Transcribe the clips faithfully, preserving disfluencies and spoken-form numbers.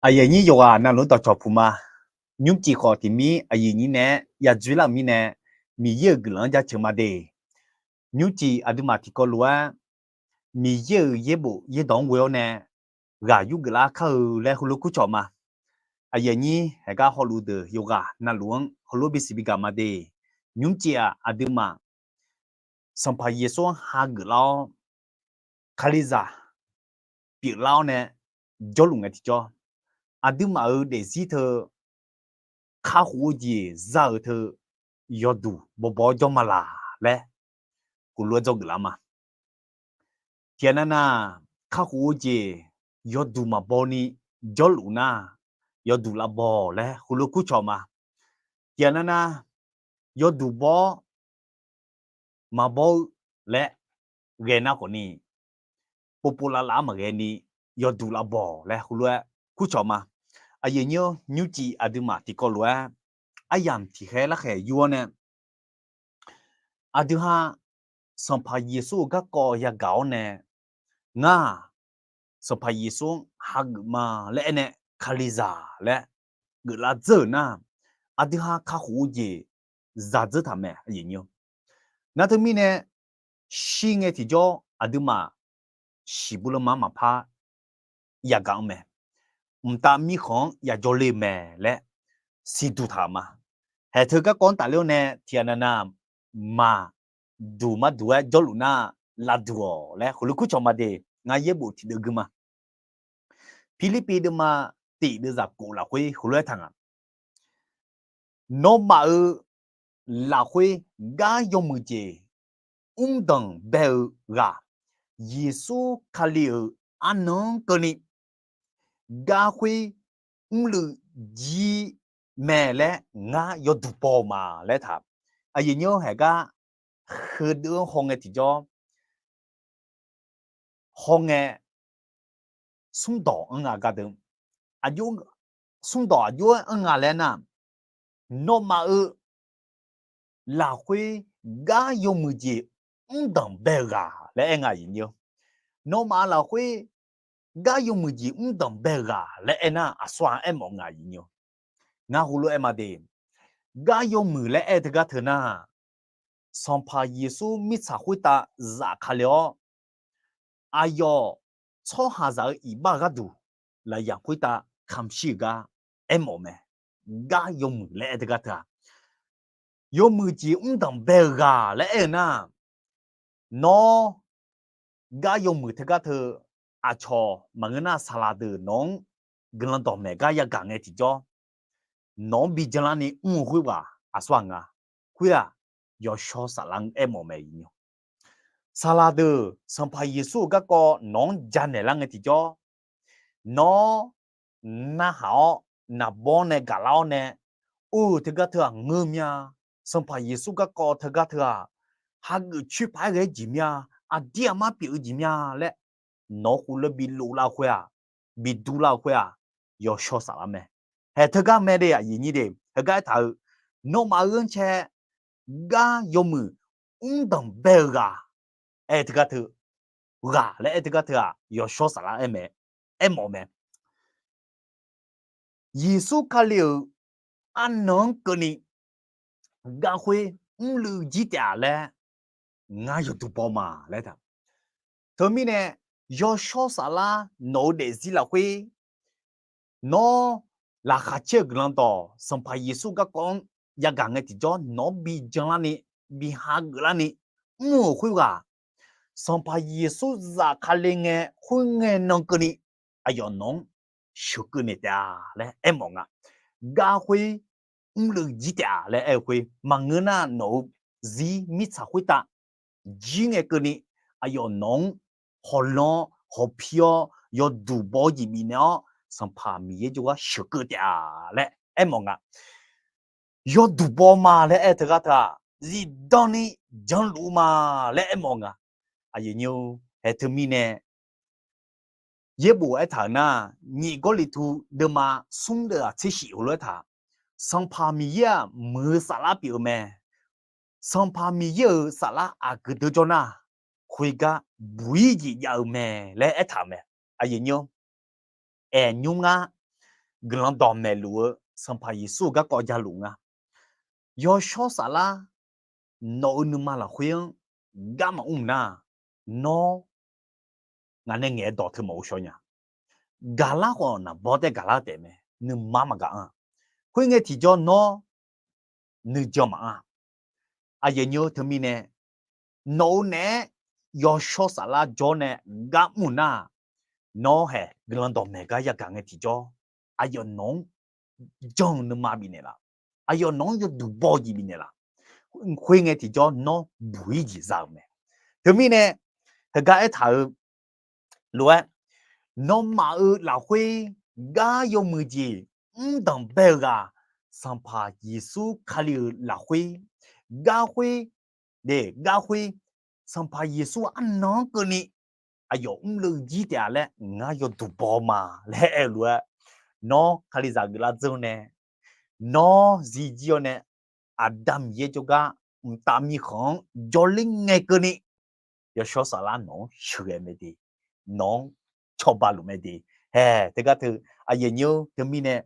Aqyuif aqnyir yawqghaq navluf-anr dawqcawq puq ma. Nymrcif khawf tiqmir aqyuif nyir nae-aer yadzoerlar-euq mirnae, Miqyaer-euq guiqlanq-anr jaceuq ma de. Nymrcif aqduimaf tiqkawv lof-aer Miqyaer-euq yaerbof yaerdawq-anr ghoe-awr nae ghaq yurgeuf lar kar-eu laer heulof-aer kurcawq ma. Aqyuif aqnyir haeqgar hawluf deuq yawqghaq navluf-anr heulof-aer bisiq bigaq ma de. Nymrcif-aq aqduimaf Sanqpaq Yeqsur-anr hageuf lar-awr, Kalizaq pyeuflar-awr nae jawrluf ngae tiqjawr, aqduimaf-euq daefzir teu kakhof-eu jeq za-euq teu yawduq bawbaw-awr jawr ma laq laer heulof-aer dzawgeuf lar ma. Tiqghaq navnav, kakhof-eu jeq yawduq maqbaw ni jawrluf nar, yawduq lavbaw laer heulof-aer kurcawq ma. Tiqghaq navnav, yawduq baw-awr maqbaw-eu laer ghae nar khawf ni, povpov lavlav-anr maqghae ni yawduq lavbaw laer heulof-aer kurcawq ma. Aqyuif aqnyir-or, nymrcif aqduimaf tiqkawv lof-aer aryamq tiqkhaer larkhaeq yur-awr nae, aqdui ha Sanqpaq Yeqsur-euq garkawv yagaq-awr nae, ngar-aq Sanqpaq Yeqsur-anr hageuf ma laer aernae, Kalizaq laer geuflar dzeur-euq nar, aqdui ha kakhof-eu jeq zadzeur taq mae. Nar teumirnae, shir ngae tiqjawr aqduimaf shiqbuq lanma maqpar yagaq-anr mae. Mqtav mirkhanq-anr yajawr le-eu mae laer siqduq taq-euq ma. Haeq teu garkawv-anr tafler-awr nae tiqghaq navnav, maqduq marduq-aer jawrluf nar lavduq-awq laer heulof kurcawq ma de. Ngar yaerbof tiqdeuv gui ma. Pirlirpiv deuvma tiq deuvzaq kof lafkhoer heulof-aer taq nga. Nawmaf-euq lafkhoer gar yawmuiq jeq mrdanq bae-eu ghaq, Yeqsur Kali-euq arnan-anr keuvni garkhoer mrluiv jir mae laer ngar yawduq baw-eu ma laer taq. Aqyuif aqnyir-or, haeqgar heudeuv-anr hawngae tiqjawr, hawngae smrdawq anr nga gardeuv, smrdawq aqjox-aer anr nga laer nar, nawmaf-euq lafkhoer gar yawmuiq jeq mrdanq bae-eu ghaq laer aer nga. Nawmaf lafkhoer gar yawmuiq jeq mrdanq bae-eu ghaq laer aernar, aqsur-aq aermawf nga. Ngar heulof-aer ma de. Gar yawmuiq laer aer-eu teugar teu nar, Sanqpaq Yeqsur mirtsaq khoertav zafkale awr, aqyawf tsawrhaqzaq-eu iqbax gharduq lafyaq khoertav kamq shir-euq gar aermawf mae. Gar yawmuiq laer aer-eu teugar teu-aq, yawmuiq jeq mrdanq bae-eu ghaq laer aer-eu nar, nawr gar yawmuiq teugar teu aqcawq maqngeur nar saqlaq deuq nawq-anr guiqlanq dawqmaeq gar yagaq ngae tiqjawr, nawq-anr bi janlarni mr-eu khoerghaq aqsur-aq nga. Khoer-aq, yawshawr saflar-anr aermawf mae. Saqlaq deuq Sanqpaq Yeqsur-euq garkawv nawq-anr janaeq lar ngae tiqjawr, nawr narhaq-awr naqbawr nae gaqlar-awr nae or-euq teugar teu-aq ngeur mya. Sanqpaq Yeqsur garkawv teugar teu-aq, hageuf coer paq-aer ghae-aer jeq mya, aqdir aqmar pyeuf-eu jeq mya laer nawq-anr khoerlof-aer bi lov lar-eu khoer-aq, bi dur lar-eu khoer-aq, yawshawr saflar mae. Haeq teugar mae de, aqyuif aqnyir de, heugar aertaq-eu, nawmaf-euq ghanrcae gar yawmuiq mrdanq bae-eu ghaq aer-eu teugar teu, ghaq laer aer-eu teugar teu-aq, yawshawr saflar aer mae, aermawf mae. Yeqsur Kali-euq arnan-anr keuvni garkhoer mrluiv jir taef-a laer ngar yawduq baw ma laer taq. Teumirnae, yawshawr saflar nawq-eu daefzir lafkhoer nawr laqkhaq caer-eu guiqlanq dawq Sanqpaq Yeqsur garkawv-anr yagaq ngae tiqjawr nawq-anr bi janlarni, bi hageuf larni mr-euq khoerghaq, Sanqpaq Yeqsur zafkale ngae khoerngae nan keuvni aqyawf nawq-anr sheuqkeuv naeq taef-a laer aermawf nga. Garkhoer mrluiv jir taef-a laer aer-eu khoer, maqngeur nar nawq-eu zir mirtsaq khoertav jir ngae keuvni aqyawf nawq-anr hawlanr-awr hawpir-awr yawduq baw-eu jeq bifnaeq-awr Sanqpaq Miqyaer jawrgar sheuqkeuv taef-a laer aermawf nga. Yawduq baw ma laer aer-eu teugar teu-aq, zifdanni janluf ma laer aermawf nga. Aqyuif aqnyir-or, haeq teumirnae yaerbof aertaq-euq nar, nyiq Gawrliqtu deuvma smr deuvghaq tser shif heulof-aer taq, Sanqpaq Miqyaer-aq muiq-eu saflar pyeuf-eu mae. Sanqpaq Miqyaer-euq saflar aqgeu deuq jawr nar, khoergar buq-ir jeq jav-eu mae laer aertaq-euq mae. Aqyuif aqnyir-or, aer nymr ngar guiqlanq dawqmaeq luf-eu Sanqpaq Yeqsur-euq garkawv jaluf nga. Yawshawr Saflar nawq-euq nuima lafkhoer-anr gar maqmr nar, nawr ngaq nae ngaeq-aer dawq teu maqghov shaw nya. Gaqlar khawf naqbawr taef gaqlar taef mae, nuima maqgaq anr-a. Khoerngae tiqjawr nawr nuijan maqanr-a. Aqyuif aqnyir-eu teumirnae, nawq-euq naeq-aer Yawshawr Saflar jawr nae gar mr nar, nawr haeq guiqlanq dawqmaeq gar yagaq ngae tiqjawr, aqyawf nawq-anr jan-eu nuima bifnaeq laf, aqyawf nawq-anr yawduq baw jeq bifnaeq laf, khoerngae tiqjawr nawr buq-ir jeq za-euq mae. Teumirnae, heugar aertaq-eu lof-aer, nawmaf-euq lafkhoer gar yawmuiq jeq mr danqbae-eu ghaq, Sanqpaq Yeqsur Kali-euq lafkhoer, gar khoer, de, gar khoer, Sanqpaq Yeqsur arnan-anr keuvni aqyawf mrluf jir taef-a laer ngar yawduq baw ma laer aer-eu lof-aer, nawr Kalizaq geuflar dzeur nae, nawr zirjir-awr nae, Aqda Miqyaer jawrgar mqtav mirkhanq-anr jawrler ngae keuvni, Yawshawr Saflar nawq-anr sheuqghae mae de, nawq-anr cawba luf mae de. Haeq, teugar teu, aqyuif aqnyir-eu teumirnae,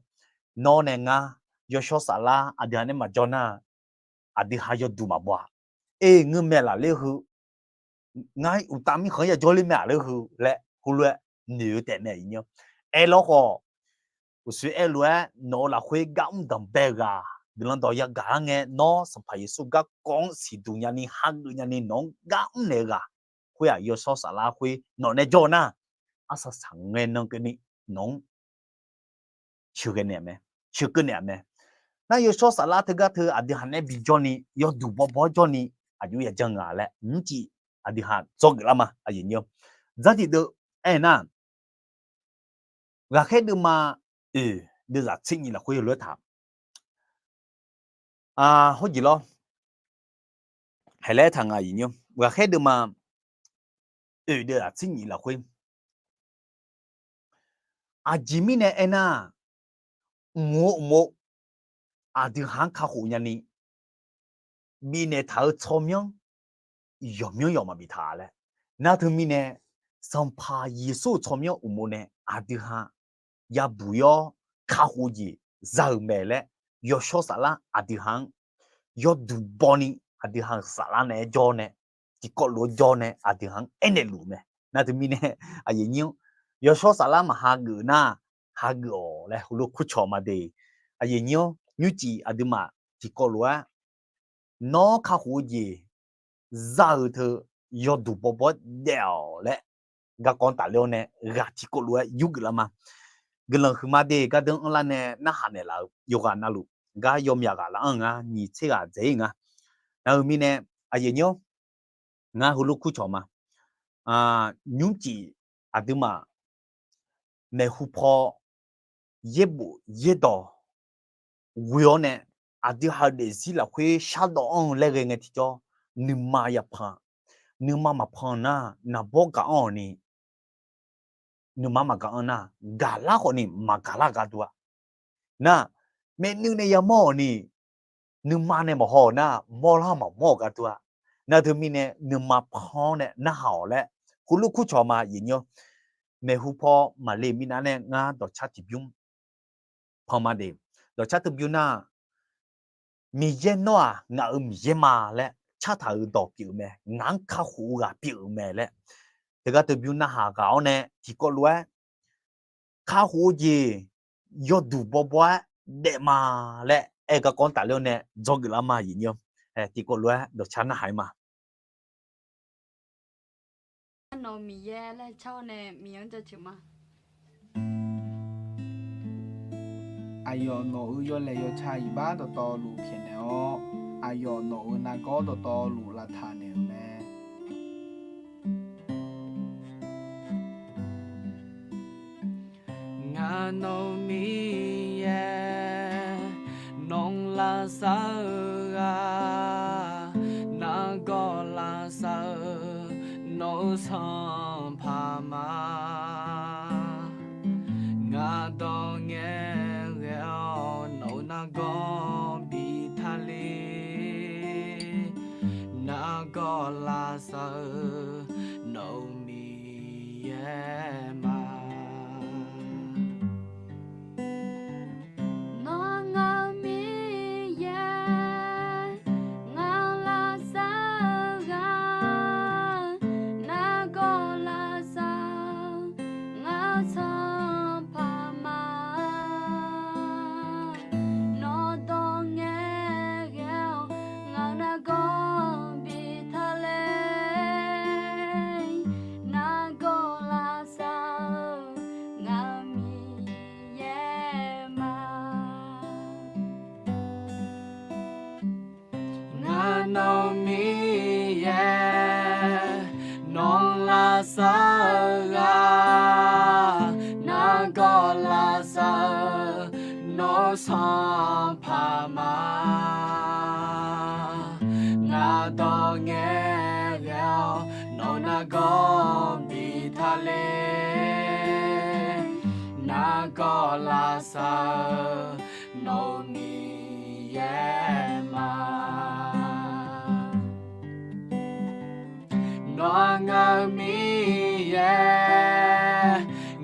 nawr nae ngar Yawshawr Saflar aqdui ha nae maqjawr nar, aqdui ha yawduq maqbaw-a. Eq, ngeur mae laf ler heu, ngar uqtav mirkhanq-anr yajawr ler mae-aq ler heu laer heulof-aer noeq-eu taef mae, aqyuif aqnyir-anr. Aerlawr khawf, uqshoe aer-eu lof-aer, nawq-euq lafkhoer gar mr danqbae-eu ghaq, guiqlanq dawq yagaq-ar ngae, nawr Sanqpaq Yeqsur garkawv-anr siqduq nyani hageuf nyani nawq-anr gar mrnaeq-eu ghaq, khoer-aq Yawshawr Saflar khoer nawq nae jawr-eu nar, arsaq saqngae nan keuvni nawq-anr sheuqghae naeq-a mae, sheuqkeuv naeq-a mae. Nar Yawshawr Saflar teugar teu aqdui ha nae bijawr ni, yawduq bawbaw-aer jawr ni, aqjox yajan nga laer mrcif aqdui ha dzawgeuf lar ma, aqyuif aqnyir-eu. Dzartiq deuv aernar, ghaqkhaer deuvma oeq deuvzaq tser nyiq lafkhoer heulof-aer taq, hawrjeq lawr, haeq laer aertaq nga, aqyuif aqnyir-eu. Ghaqkhaer deuvma oeq deuvzaq tser nyiq lafkhoer, aqjeq mirnae aernar, mq-eu uqmov aqdui ha-anr kakhof nyani bifnaeq taq-eu tsawrmyanr yawqmyanr yawq maqbif taq laer. Nar teumirnae, Sanqpaq Yeqsur-euq tsawrmyanr uqmov nae aqdui ha yabuq-ir-awr kakhof-eu jeq za-euq mae laer, Yawshawr Saflar aqdui ha-anr yawduq baw ni, aqdui ha-euq saflar naeq-aer jawr nae, tiqkawv lof-aer jawr nae aqdui ha-anr aernaeq luf mae. Nar teumirnae, aqyuif aqnyir-anr, Yawshawr Saflar maq hageuf nar, hageuf-awq laer heulof kurcawq ma de. Aqyuif aqnyir-anr, nymrcif aqduimaf tiqkawv lof-aer nawr kakhof-eu jeq za-euq teu yawduq bawbaw-aer daef-awq laer garkawv tafler-awr nae ghaq tiqkawv lof-aer yurgeuf lar ma. Guiqlanq huiqma de, gardeuv anrlar nae narhaq naeqlaf-eu yawqghaq navluf, gar yawmyaq ghaq laf-anr nga, nyiq tser ghaq dzaeq-ir nga. Nar-eu mirnae, aqyuif aqnyir-anr, ngar heulof kurcawq ma. Nymrcif aqduimaf maeqhu paw yaerbof yaerdawq ghoe-awr nae, aqdui ha-eu daefzir lafkhoer shardawv anr-eu laer ghae ngae tiqjawr, nuima yapan, nuima maqpan nar, naqbawr gaq anr-awq ni, nuima maqgaq anr nar, gaqlar khawf ni maqgaqlar gaq dur-a. Nar, maeqnuiv nae yamawr-awq ni, nuima nae maqhaw-awq nar, mawrlar maqmawr-awq gaq dur-a. Nar teumirnae nuima pan-awr nae narhaq-awq laer heulof kurcawq ma, aqyuif aqnyir-anr. Maeqhu paw maqle minav nae ngar dawqcar tiqbymr pan ma de. Dawqcar tiqbymr nar, Miqyaer nawr-aq ngaq-euq Miqyaer ma laer cartaq-euq dawq pyeuf-eu mae, ngaq-anr kakhof-eu ghaq pyeuf-eu mae laer, teugar tiqbymr narhaq ghaq-awr nae tiqkawv lof-aer kakhof-eu jeq yawduq bawbaw-aer daef ma laer aer-eu garkawv-anr tafler-awr nae dzawgeuf lar ma, aqyuif aqnyir-anr. Tiqkawv lof-aer dawqcar narhaq-ir ma. Nawq-eu Miqyaer laer car-awr nae Miqyaer-anr jaceuq ma. Aqyawf nawq-euq yawlaeq yawca iqbax dawqtawvluf pyaeqnaeq-awr, aqyawf nawq-euq nargawr dawqtawvluf lavtaq naeq-euq mae. Ngaq nawq-eu Miqyaer, nawq-anr lavsav-eu ghaq, nargawr lavsav-eu nawq-euq Sanqpaq ma. Ngaq dawq ngaeqghae-awr nawq-euq nargawr bi taqler, nargawr lavsav-eu nawq-euq Miqyaer ma. le, nargawr lavsav-eu nawq-eu Miqyaer ma. Nawr ngaq-euq Miqyaer,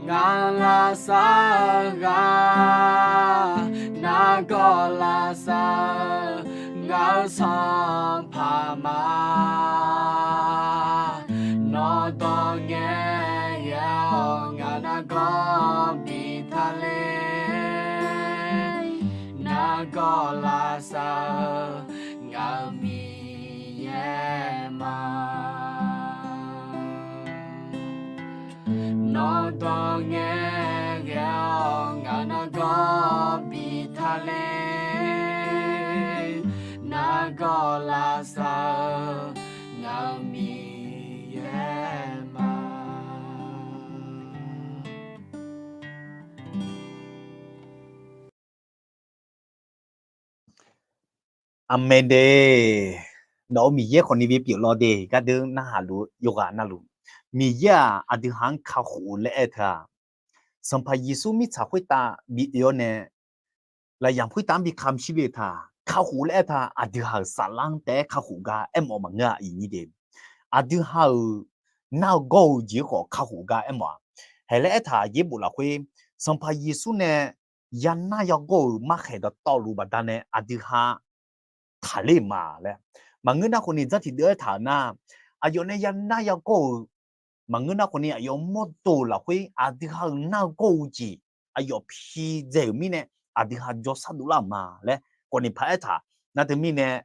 ngaq lavsav-eu ghaq, nargawr lavsav-eu ngaq-euq Sanqpaq ma. Nawr dawq ngae ghae-awr ngaq nargawr bi tale, nargawr lavsav-eu ngaq-euq Miqyaer ma. Nawr dawq ngae ghae-awr ngaq nargawr bi tale, nargawr lavsav-eu ngaq-euq Miqyaer ma. Aqmeq de. Nawq-eu Miqyaer khawfni bipyeuf lawr de. Gardeur narhaq luf-eu yawqghaq navluf, Miqyaer-aq aqdui ha-anr kakhof-eu laer aer-eu teu-aq, Sanqpaq Yeqsur mirtsaq khoertav bi oe-awr nae, lafyamq khoertav-anr bi kamq shir le-eu taq, kakhof laer aer-eu taq, aqdui ha-euq saflar-anr taef-aer kakhof gar aermawf maqngeur-a, iqnyir de. Aqdui ha-euq nar-eu gawr-eu jeq-anr khawf kakhof gar aermawf-aq. Haeq laer aertaq yaerbof lafkhoer, Sanqpaq Yeqsur nae yanar yagawr-euq markhaeq dawqtawvluf baqdanae aqdui ha taqler-euq ma laer. Maqngeur nar khawfni dzar tiqdeuv aertaq-euq nar, aqyawf nae yanar yagawr-euq, maqngeur nar khawfni aqyawf mawrdo-euq lafkhoer aqdui ha-euq nar-eu gawr-eu jeq aqyawf pidzae-euq mirnae, aqdui ha jawrshar dovlar-euq ma laer khawfni paq aertaq. Nar teumirnae,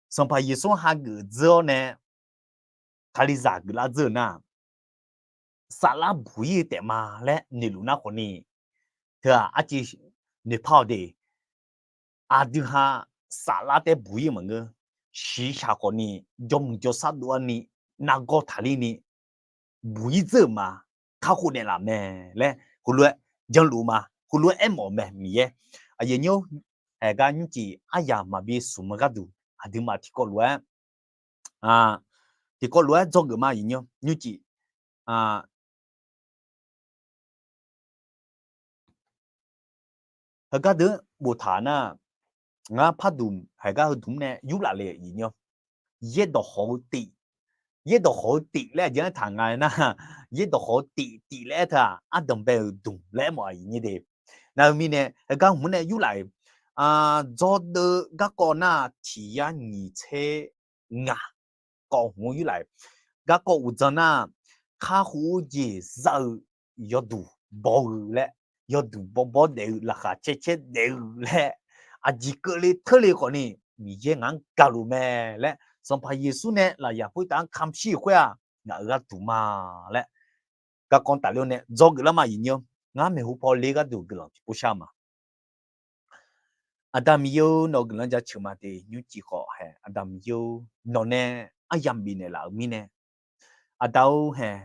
Sanqpaq Yeqsur hageuf dzeur-awr nae, Kalizaq geuflar dzeur-eu nar, saflar buq-ir-eu taef ma laer noeqluf nar khawfni, teu-aq arciv noeqpar-awq de. Aqdui ha saflar taef-aer buq-ir-eu maqngeur. Shiqshaq khawfni jawrmuiq jawrshar dov-ar ni, nargawr taqler ni, buq-ir dzeur-euq ma, kakhof naeqlaf mae laer heulof-aer janluf ma, heulof-aer aermawf mae Miqyaer. Aqyuif aqnyir-or, haeq gar nymrcif aryamq maqbi smq-eu gharduq aqduimaf tiqkawv lof-aer, tiqkawv lof-aer dzawgeuf ma, aqyuif aqnyir-or, nymrcif heugar deuq-anr boftaq nar, ngar parduq haeq gar heudmq nae yurlaf le, aqyuif aqnyir-or. Yaerdawq hawq-eu tif, yaerdawq hawq-eu tif laer aqjeq-anr taq nga nar, yaerdawq hawq-eu tif tif laer aer teu-aq, ardanq bae-euq dmq laer aermawf, aqyuif aqnyir de. Nar-eu mirnae heugar hmq nae yurlaf-iq, dzawrdeuv garkawv nar tiq yar nyiq tser ngaq kawv hmq yurlaf-iq, garkawv uqdzan nar, kakhof-eu jeq za-eu yawduq baw-eu laer, yawduq bawbawr daef-eu, laqkhaq caercaer daef-eu laer, aqjeq keuvle teurle khawfni Miqyaer ngaq-anr gaqluf mae laer, Sanqpaq Yeqsur nae lafyaq khoertav-anr kamq shir-euq khoer-aq, ngaq-euq gharduq ma laer, garkawv tafler-awr nae dzawgeuf lar ma, aqyuif aqnyir-or. Ngar maeqhu paw ler gharduq guiqlanq tiqpov shar ma. Aqda Miqyaer-or, nawq-eu guiqlanq jaceuq ma de. Nymrcif khawf haeq, Aqda Miqyaer-or, nawq nae aryamq bifnaeq laf-euq mirnae, Aqda-or haeq,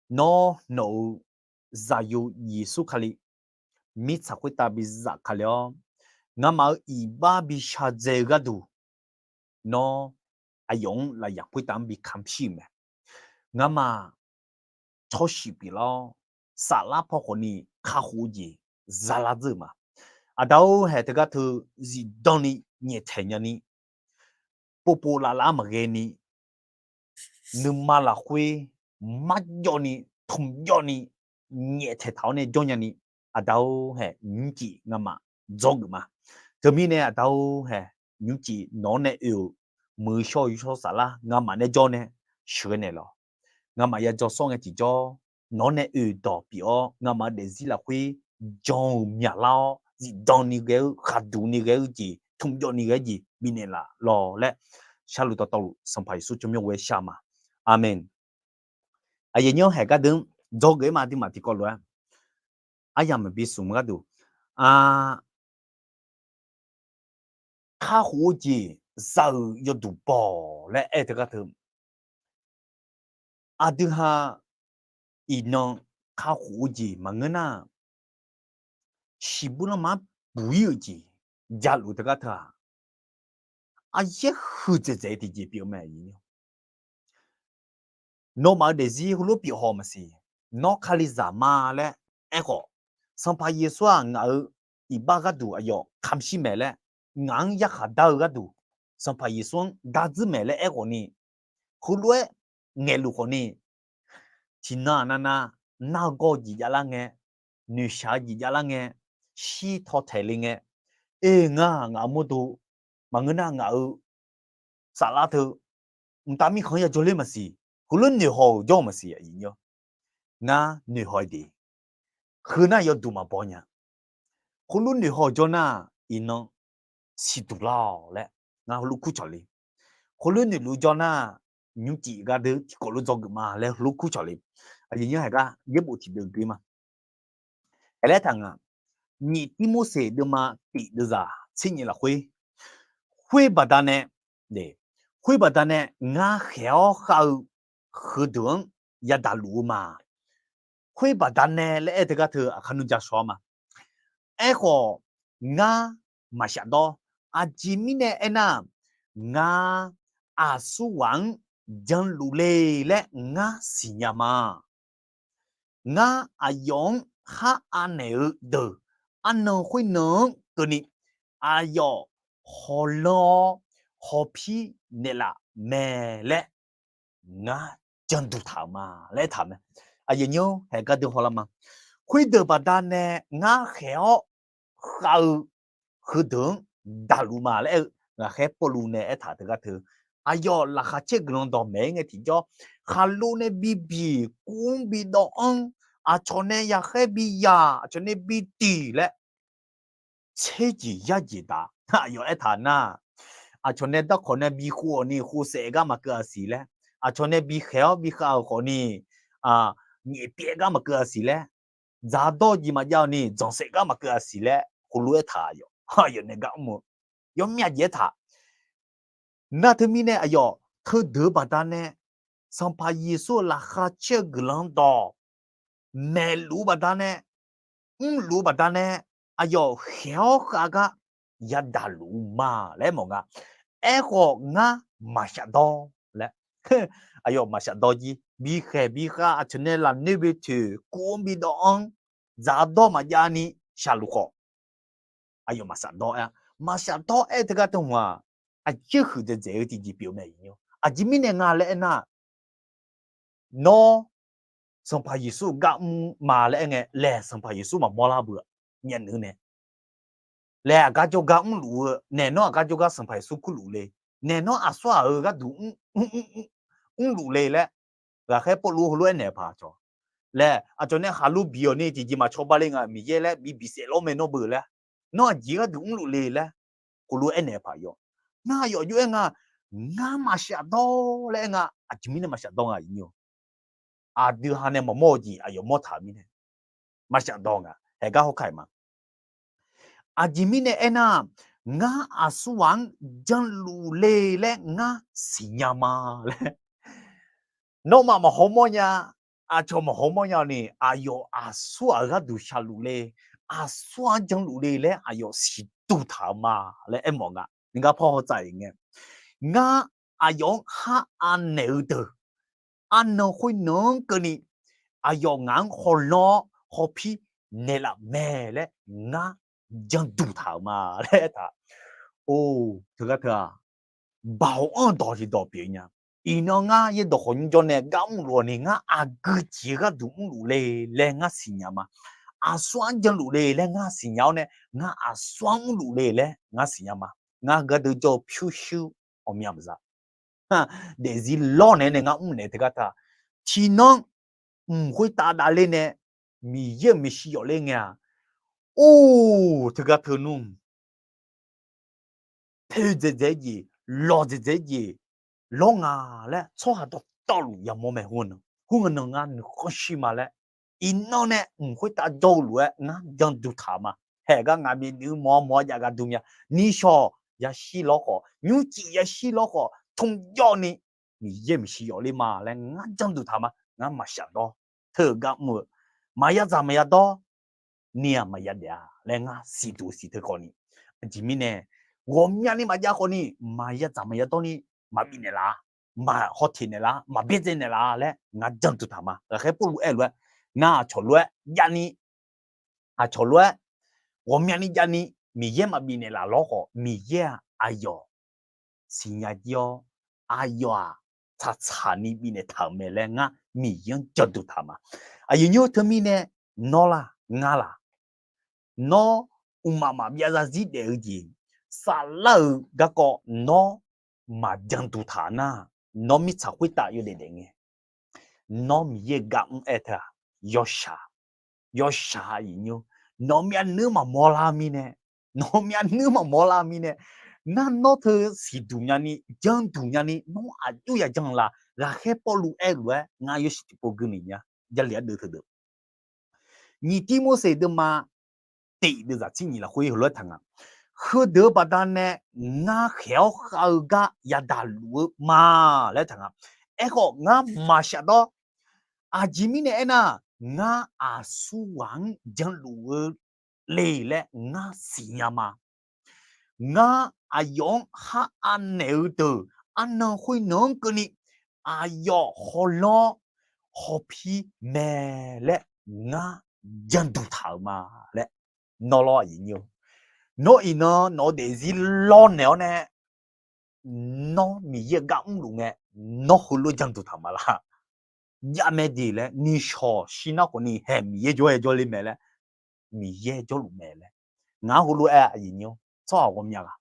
nawr nawq-euq Zaqyo Yeqsur Kali mirtsaq khoertav bi zafkale-awr, ngamaf-euq iqbax bi shardzae-eu gharduq, nawr aqyawf-anr lafyaq khoertav-anr bi kamq shir-euq mae. Ngamaf tsawrshif pyeuflar-awr, saflar paw khawfni kakhof-eu jeq zalar dzeur-euq ma. Aqda-or haeq, teugar teu zifdan ni nyaeftaeq nyani, povpov lavlav-anr maqghae ni, nuima lafkhoer marjawv ni, tmqjawv ni, nyaeftaeq taq-awr nae jawr nyani, Aqda-or haeq, nymrcif ngamaf dzawgeuf ma. Teumirnae Aqda-or haeq, nymrcif nawq-anr nae oe-euq muiq-eu shawr-eu yawshawr saflar ngamaf nae jawr nae sheuqghae naeqlaf-awq. Ngamaf ya jawr sawr ngae tiqjawr, nawq-anr nae oe-euq dawq pyeuf-awr, ngamaf-eu daefzir lafkhoer jan-euq myaqlar-awr, zifdan ni ghae-eu, khaqduq ni ghae-eu jeq, tmqjawv ni ghae-eu jeq bifnaeq laf lawq laer, sharluf dawqtawvluf Sanqpaq Yeqsur tsawrmyanr ghoe-aer shar ma. Aqmeq. Aqyuif aqnyir-or, haeq gardeuq-anr dzawgeuf-aer ma, aqduimaf tiqkawv lof-aer aryamq maqbi smq gharduq, kakhof-eu jeq za-euq yawduq bawq laer aer-eu teugar teu, aqdui ha iqnan kakhof-eu jeq maqngeur nar, shiqbuir lanma-anr buq-ir-euq jeq jaluf teugar teu-aq, aqyaer huiqdzaeq dzaeq-eu tiqjeq pyeuf-eu mae. Nawmaf-euq daefzir heulof pyeuf haw maqsiq. Nawr Kalizaq ma laer aerkhawf, Sanqpaq Yeqsur-aq ngaq-euq iqbax gharduq aqyawf kamq shir maeq laer, ngaq-anr yarkhaq dar-eu gharduq, Sanqpaq Yeqsur-anr dardzeur maeq laer aerkhawf ni, heulof-aer ngaeqluf khawf ni, tiqnan aqnav nav, nar-eu gawr-eu jeq javlar ngae, noeqshaq-eu jeq javlar ngae, shir taw taeq le ngae, e, ngar ngaq-euq mawrdo, maqngeur nar ngaq-euq saflar teu mqtav mirkhanq-anr yajawr ler maqsiq. Heulof noeqhaw-euq jawr-eu maqsiq aqyuif nymr. Ngar noeqhaw-i de. Heu nar yawduq maqbaw nya. Heulof noeqhaw-euq jawr nar, iqnan siqduq lar-awq laer ngar heulof kur cawq le. Heulof noeqluf jawr nar, nymrcif gardeuv tiqkawv lof dzawgeuf ma laer heulof kur cawq le. Aqyuif nymr, haiq gar yaerbof tiqdeuv gui ma. Aerlaer taq nga, nyiq Tirmorseq deuvma tiq deuvzaq tser nyiq lafkhoer, khoer baqdanae, khoer baqdanae ngar khaeq-awr khav-eu heudeuq-anr yadaq luf-eu ma. Khoer baqdanae laer aer teugar teu aqkar nmr ja shaw-a ma. Aerkhawf, ngar maqshaf dawr. Aqjeq mirnae aernar, ngar aqsurghaq-anr janluf le laer ngar siqnya ma. Ngar aqyawf-anr khar anaeq-eu deuq, arnan khoernan-anr keuvni aqyawf hawlanr-awr hawpir naeqlaf mae laer ngar janduq taq-euq ma laer aertaq mae. Aqyuif nymr, haiq gardeuv hawlar ma. Khoerdeuq baqdanae ngar khaeq-awr khav-eu heudeuq-anr daqluf ma laer aer-eu ghaqkhaer Pawrluv nae aertaq teugar teu, aqyawf laqkhaq caer guiqlanq dawqmaeq-aer ngae tiqjawr, khaqlo nae bibiq, kuv-anr bidawv-anr, aqcawq nae yaqkhaer biyaq, aqcawq nae bitiq laer tserjeq yarjeq taf aqyawf aertaq nar, aqcawq nae darkawq nae bikhov-awq ni khovsaef gar maqkeuv-a siq laer, aqcawq nae bikhaeq-awr bikhav-euq khawf ni, nyaefpyaev gar maqkeuv-a siq laer, dzaqdawr jeq maqjav-awq ni dzanqsaef gar maqkeuv-a siq laer khoerlof aertaq aqyawf, aqyawf nae gar mr-eu yawmyav jeq aertaq. Nar teumirnae aqyawf teudeuq-eu baqdanae, Sanqpaq Yeqsur-euq laqkhaq caer-eu guiqlanq dawq maeqluf-eu baqdanae, mrluf-eu baqdanae, aqyawf khaeq-awr khav gar yadaq luf-eu ma laer mawf nga. Aerkhawf ngar maqshaf dawr laer, aqyawf maqshaf dawr jir, bikhaeq bikhav, aqcawq nae lafnoer bitoeq, kuv-anr bidawv-anr, dzaqdawr maqjav ni shaqluf khawf, aqyawf maqshaf dawr aer-a. Maqshaf dawr aer teugar teu hmq-aq, aqjeq huiqdzaeq dzaeq-eu tiqjeq pyeuf mae. Aqjeq mirnae nga laer aernar, nawr Sanqpaq Yeqsur gar mr ma laer aer ngae laeq, Sanqpaq Yeqsur maqmawr lar beu-aq, myavnuiv nae laeq aqgar jawrgar mrluf-eu naeq, nawr aqgar jawrgar Sanqpaq Yeqsur kurluf le, naeq nawr aqsur ghaq-euq gharduq mrluf le laer, ghaqkhaer Pawrluv heulof aernaeq paq cawq laer, aqcawq nae khaqlo biq-awq ni tiqjeq maqcawba le nga Miqyaer laer bibiq saef lawr mae nawr beu laer, nawr aqjeq gharduq mrluf le laer, khoerlof aernaeq paq yawf. Nar aqyawf jov-aer nga, ngar maqshaf dawr laer aer nga. Aqjeq mirnae maqshaf dawr nga, aqdui ha nae maqmawr-eu jeq aqyawf mawr taq-euq mirnae maqshaf dawr nga. Haeq gar hawkar-iq ma. Aqjeq mirnae aernar, ngar aqsur ghaq-anr janluf le laer ngar siqnya ma laer. Nawmaf maqhaw mawrnya, aqcawq maqhaw mawrnya-awq ni, aqyawf aqsur ghaq-euq gharduq shaqluf le, aqsur ghaq-anr janluf le laer aqyawf siqduq taq-euq ma laer aermawf nga. Ngar par hawtsaf-iq ngae, ngar aqyawf-anr khar anaeq-eu deuq, arnan khoernan-anr keuvni aqyawf ngaq-anr hawlanr-awr hawpir naeqlaf mae laer ngar janduq taq-euq ma laer aertaq. Or, teugar teu-aq, baoq anr-eu dawq tiqdawq pyeuf nya. Iqnan ngar yaerdawq khawf nymrjawr nae gar mrluf-awq ni, ngar aqgeu jeq gharduq mrluf le laer ngar siqnya ma. Aqsur-anr janluf le laer ngar siqnya-awr nae, ngar aqsur-anr mrluf le laer ngar siqnya ma. Ngar gardeuv jawr-eu pyurshuir ghawqmya maqza daefzir lawr naeq-aer nae ngar mrnaeq teugar ta, tiqnan mq khoertav davler nae Miqyaer-euq maeqshi yawf ler ngae-aq, or, teugar teu nmr, poeqdzaeq dzaeq-aer jeq, lawqdzaeq dzaeq-aer jeq lawr nga laer tsawrhaq dawqtawvluf yamawr mae. Khoer-aq, ngar nuikhanr shir ma laer, iqnan nae mq khoertav jawr-eu lof-aer ngar janduq taq-euq ma. Haeq gar ngaq bif nuiv mawq-a mawq-a jav gar dur mya. Nishawq yashir lawr khawf, nymrcif yashir lawr khawf, tmr jawr ni Miqyaer maeqshi yawf ler ma laer ngar janduq taq ma. Ngar maqshaf dawr. Teu-euq gar mr-eu, maqya dzaq maqya dawr ni-aq maqya daef-a laer ngar siqduq siq teu khawf ni, aqjeq mirnae ghawqmyani maqjav khawf ni maqya dzaq maqya dawr ni maqbif naeqlaf-a. maq hawteq naeqlaf, maq byaerdzae naeqlaf laer ngar janduq taq ma. Ghaqkhaer Pawrluv aer-eu lof-aer, ngar aqcawq lof-aer javni, aqcawq lof-aer ghawqmyani javni Miqyaer maqbif naeqlaf lawr khawf, Miqyaer-aq aqyawf siqnya jir-awr, aqyawf-aq tsaqtsaq ni bifnaeq taq-euq mae laer ngar Miqyaer-anr janduq taq ma. Aqyuif nymr teumirnae, nawr la, ngar la, nawr mqmaq maqbyav zarzir daef-eu jeq, saflar-euq garkawv nawr maqjan duq taq nar, nawr mirtsaq khoertav yawdaef daef ngae, nawr Miqyaer-euq gar mr aer teu-aq, yawshaq, yawshaq aqyuif nymr, nawq-eu myavnuiv maqmawr lar mirnae, nawq-eu myavnuiv maqmawr lar mirnae, nar nawr teu siqduq nyani, janduq nyani, nawr aqjox ya jan la. Ghaqkhaer Pawrluv aer-eu lof-aer ngar yawshuif tiqpov gui ni nya, Jarlif ardeuv teudeuq, nyiq Tirmorseq deuvma tiq deuvzaq tsir nyiq lafkhoer heulof-aer taq nga. Heudeuq-eu baqdanae ngar khaeq-awr khav-eu gar yadaq luf-eu ma laer taq nga. Aerkhawf, ngar maqshaf dawr. Aqjeq mirnae aernar, ngar aqsurghaq-anr janluf-eu le laer ngar siqnya ma. Ngar aqyawf-anr khar anaeq-eu deuq arnan khoer nan-anr keuvni, aqyawf hawlanr hawpir mae laer ngar janduq taq-euq ma laer. Nawr lawr aqyuif nymr, nawr iqnan nawq-eu daefzir lawrnaeq-awr nae, nawr Miqyaer-euq gar mrluf ngae, nawr heulof janduq taq ma la. Jav mae de laer, nuishawq shir nar khawfni haeq Miqyaer jawr-aer jawrle mae laer, Miqyaer jawrluf mae laer, ngaq-anr heulof-aer aqyuif nymr, tsawrhaq ghawqmya ghaq,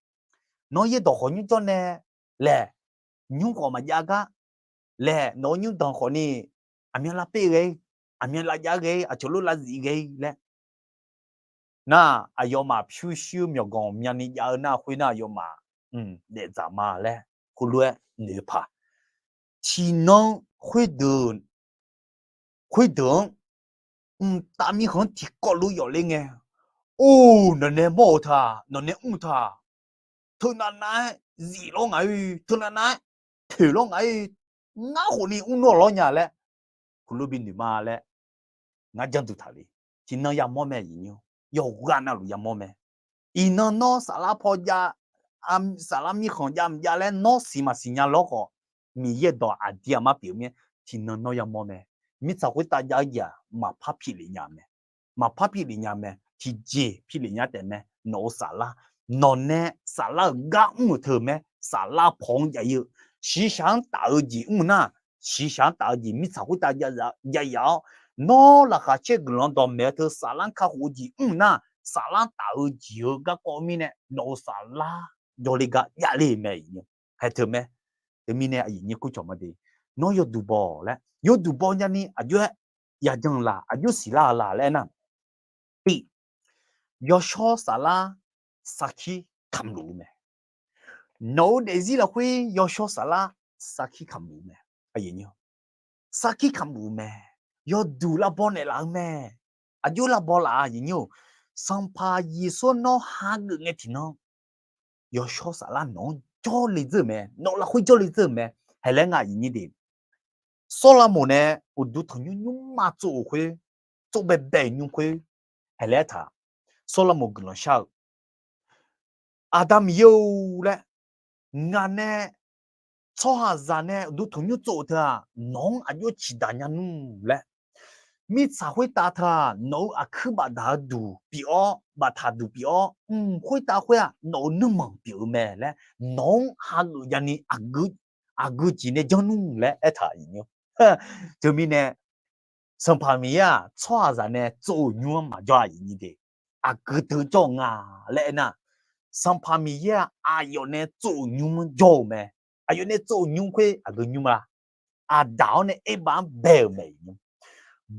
nawr yaerdawq khawf nymr jawr nae laeq, nymr khawf maqjav gar laeq, nawq-eu nymr danq khawfni aqmyanlav per ghae-ir, aqmyanlav jav ghae-ir, aqcawq lof lav zif ghae-ir laer, nar, aqyawfmaf pyurshuir-eu myawqganq myavni jav-eu nar khoer nar aqyawfmaf daefdzaq ma laer, heulof-aer noeq-eu paq. Tiqnan khoerdeuq, khoerdeuq-anr mqtav mirkhanq-anr tiqkawv lof yawf ler ngae, or, nawqnae mawr-eu teu-aq, nawqnae mr-eu teu-aq, teunav nav-aer zif lawr ngaq-ir, teunav nav-aer poeq lawr ngaq-ir, ngar khawfni mrnawr lawr nya laer, heulof binoeq ma laer, ngar janduq taq le. Tiqnan yamawr mae aqyuif nymr, yawqghaq navluf yamawr mae. Iqnan nawr saflar paw jav, saflar mirkhanq jav mqjav laer nawr siq maqsiq nya lawr khawf, Miqyaer dawq aqdir aqmar pyeuf mir-aer, tiqnan nawr yamawr mae. Mirtsaq khoertav jav-eu jeq-aq maqpar pilef nya mae. Maqpar pilef nya mae. Tiqjeq pilef nya taef mae. Nawq-euq saflar, nawqnae saflar-euq gar mr-euq teu mae. Saflar paw-anr jav-ir-eu, shiqshaq-anr taf-eu jeq mr nar, shiqshaq-anr taf-eu jeq mirtsaq khoertav jav yaf-awr, nawr laqkhaq caer guiqlanq dawqmaeq-eu teu saflar-anr kakhof-eu jeq mr nar, saflar taf-eu jeq-eu garkawv mirnae nawq-euq saflar jawrle gar javle mae. Haeq teu mae. Teumirnae aqyuif nymr kur cawq ma de, nawr yawduq baw laer, yawduq baw nyani aqjox-aer yajan laq, aqjox siqlar-a laq laer aernar, tiq, yawshawr saflar sarkir kamq luf-eu mae. Nawq-eu daefzir lafkhoer yawshawr saflar sarkir kamq luf-eu mae. Sarkir kamq luf-eu mae. Yawduq lavbaw naeqlaf-eu mae. Aqjox lavbaw laf-a aqyuif nymr-or, Sanqpaq Yeqsur nawr hageuf ngae tiqnan yawshawr saflar nawq-anr jawrle dzeur-euq mae. Nawq lafkhoer jawrle dzeur-euq mae. Haeq laer nga aqyuif nymr de. Sawrlamoq nae uqduq tanqnymr nymrma tsov-euq khoer, tsov baebae-euq nymr khoer, haeq laer taq. Sawrlamoq guiqlanq shar-eu, Aqda Miqyaer-or laer, ngaq nae tsawrhaqzaq nae uqduq tanqnymr tsov-euq teu-aq, nawq-anr aqjox ciqdaq nya nmr laer, mirtsaq khoertav teu-aq nawq-euq aqkuir bafdaq-eu duq pyeuf-awr, baftaq duq pyeuf-awr, mq khoertav khoer-aq nawq-euq nuirmanq pyeuf-eu mae laer, nawq-anr hageuf jani aqgeu jeq nae janr nmr laer aertaq-euq. Teumirnae Sanqpaq Miqyaer-aq tsawrhaqzaq nae tsov-euq nymr-anr maqjawr-a aqyuif nymr de. Aqgeu deuq jawr-eu nga laer aernar, Sanqpaq Miqyaer-aq aqyawf nae tsov-euq nymr-anr jawr-eu mae. Aqyawf nae tsov-euq nymr khoer aqgeu nymr la? Aqdaq-awr nae Erbav-anr bae-euq mae.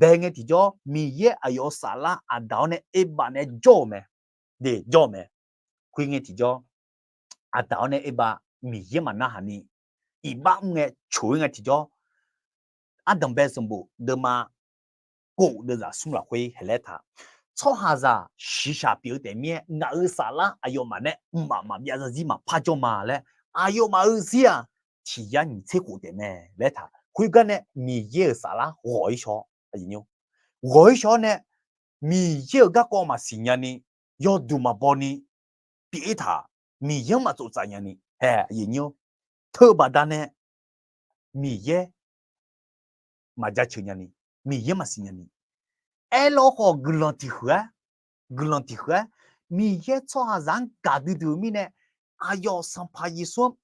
Bae ngae tiqjawr Miqyaer aqyawf-euq saflar Aqdaq-awr nae Erbav nae jawr-eu mae. De jawr-eu mae. Khoerngae tiqjawr Aqdaq-awr nae Erbav Miqyaer maqnarhaq ni iqbax mr ngae coq-ir ngae tiqjawr, Ardanqbae sanqbof deuvma kof deuvzaq smr lafkhoer haeq laer taq. Tsawrhaqzaq shiqshaq pyeuf-eu taef mir-aer ngaq-euq saflar aqyawfmaf nae mqmaq maqbyav zarzir maqpar jawr ma laer, aqyawfmaf-euq zir-aq tiq yar nyiq tser khof taef mae laer taq. Khoergar nae Miqyaer-euq saflar ghawq-ir shaw, ghawq-ir shaw-awr nae Miqyaer-euq garkawv maqsiq nyani, yawduq maqbaw ni pyeuf-ir taq, Miqyaer-anr maqtsov tsaf nyani, haeq aqyuif nymr-or, teu baqdanae Miqyaer maq jaceuq nya ni, Miqyaer maqsiq nya ni. Aerlawr khawf guiqlanq tiq huiq-aer, guiqlanq tiq huiq-aer, Miqyaer tsawrhaqzaq-anr gaqdui dui-eu mirnae, aqyawf Sanqpaq Yeqsur-anr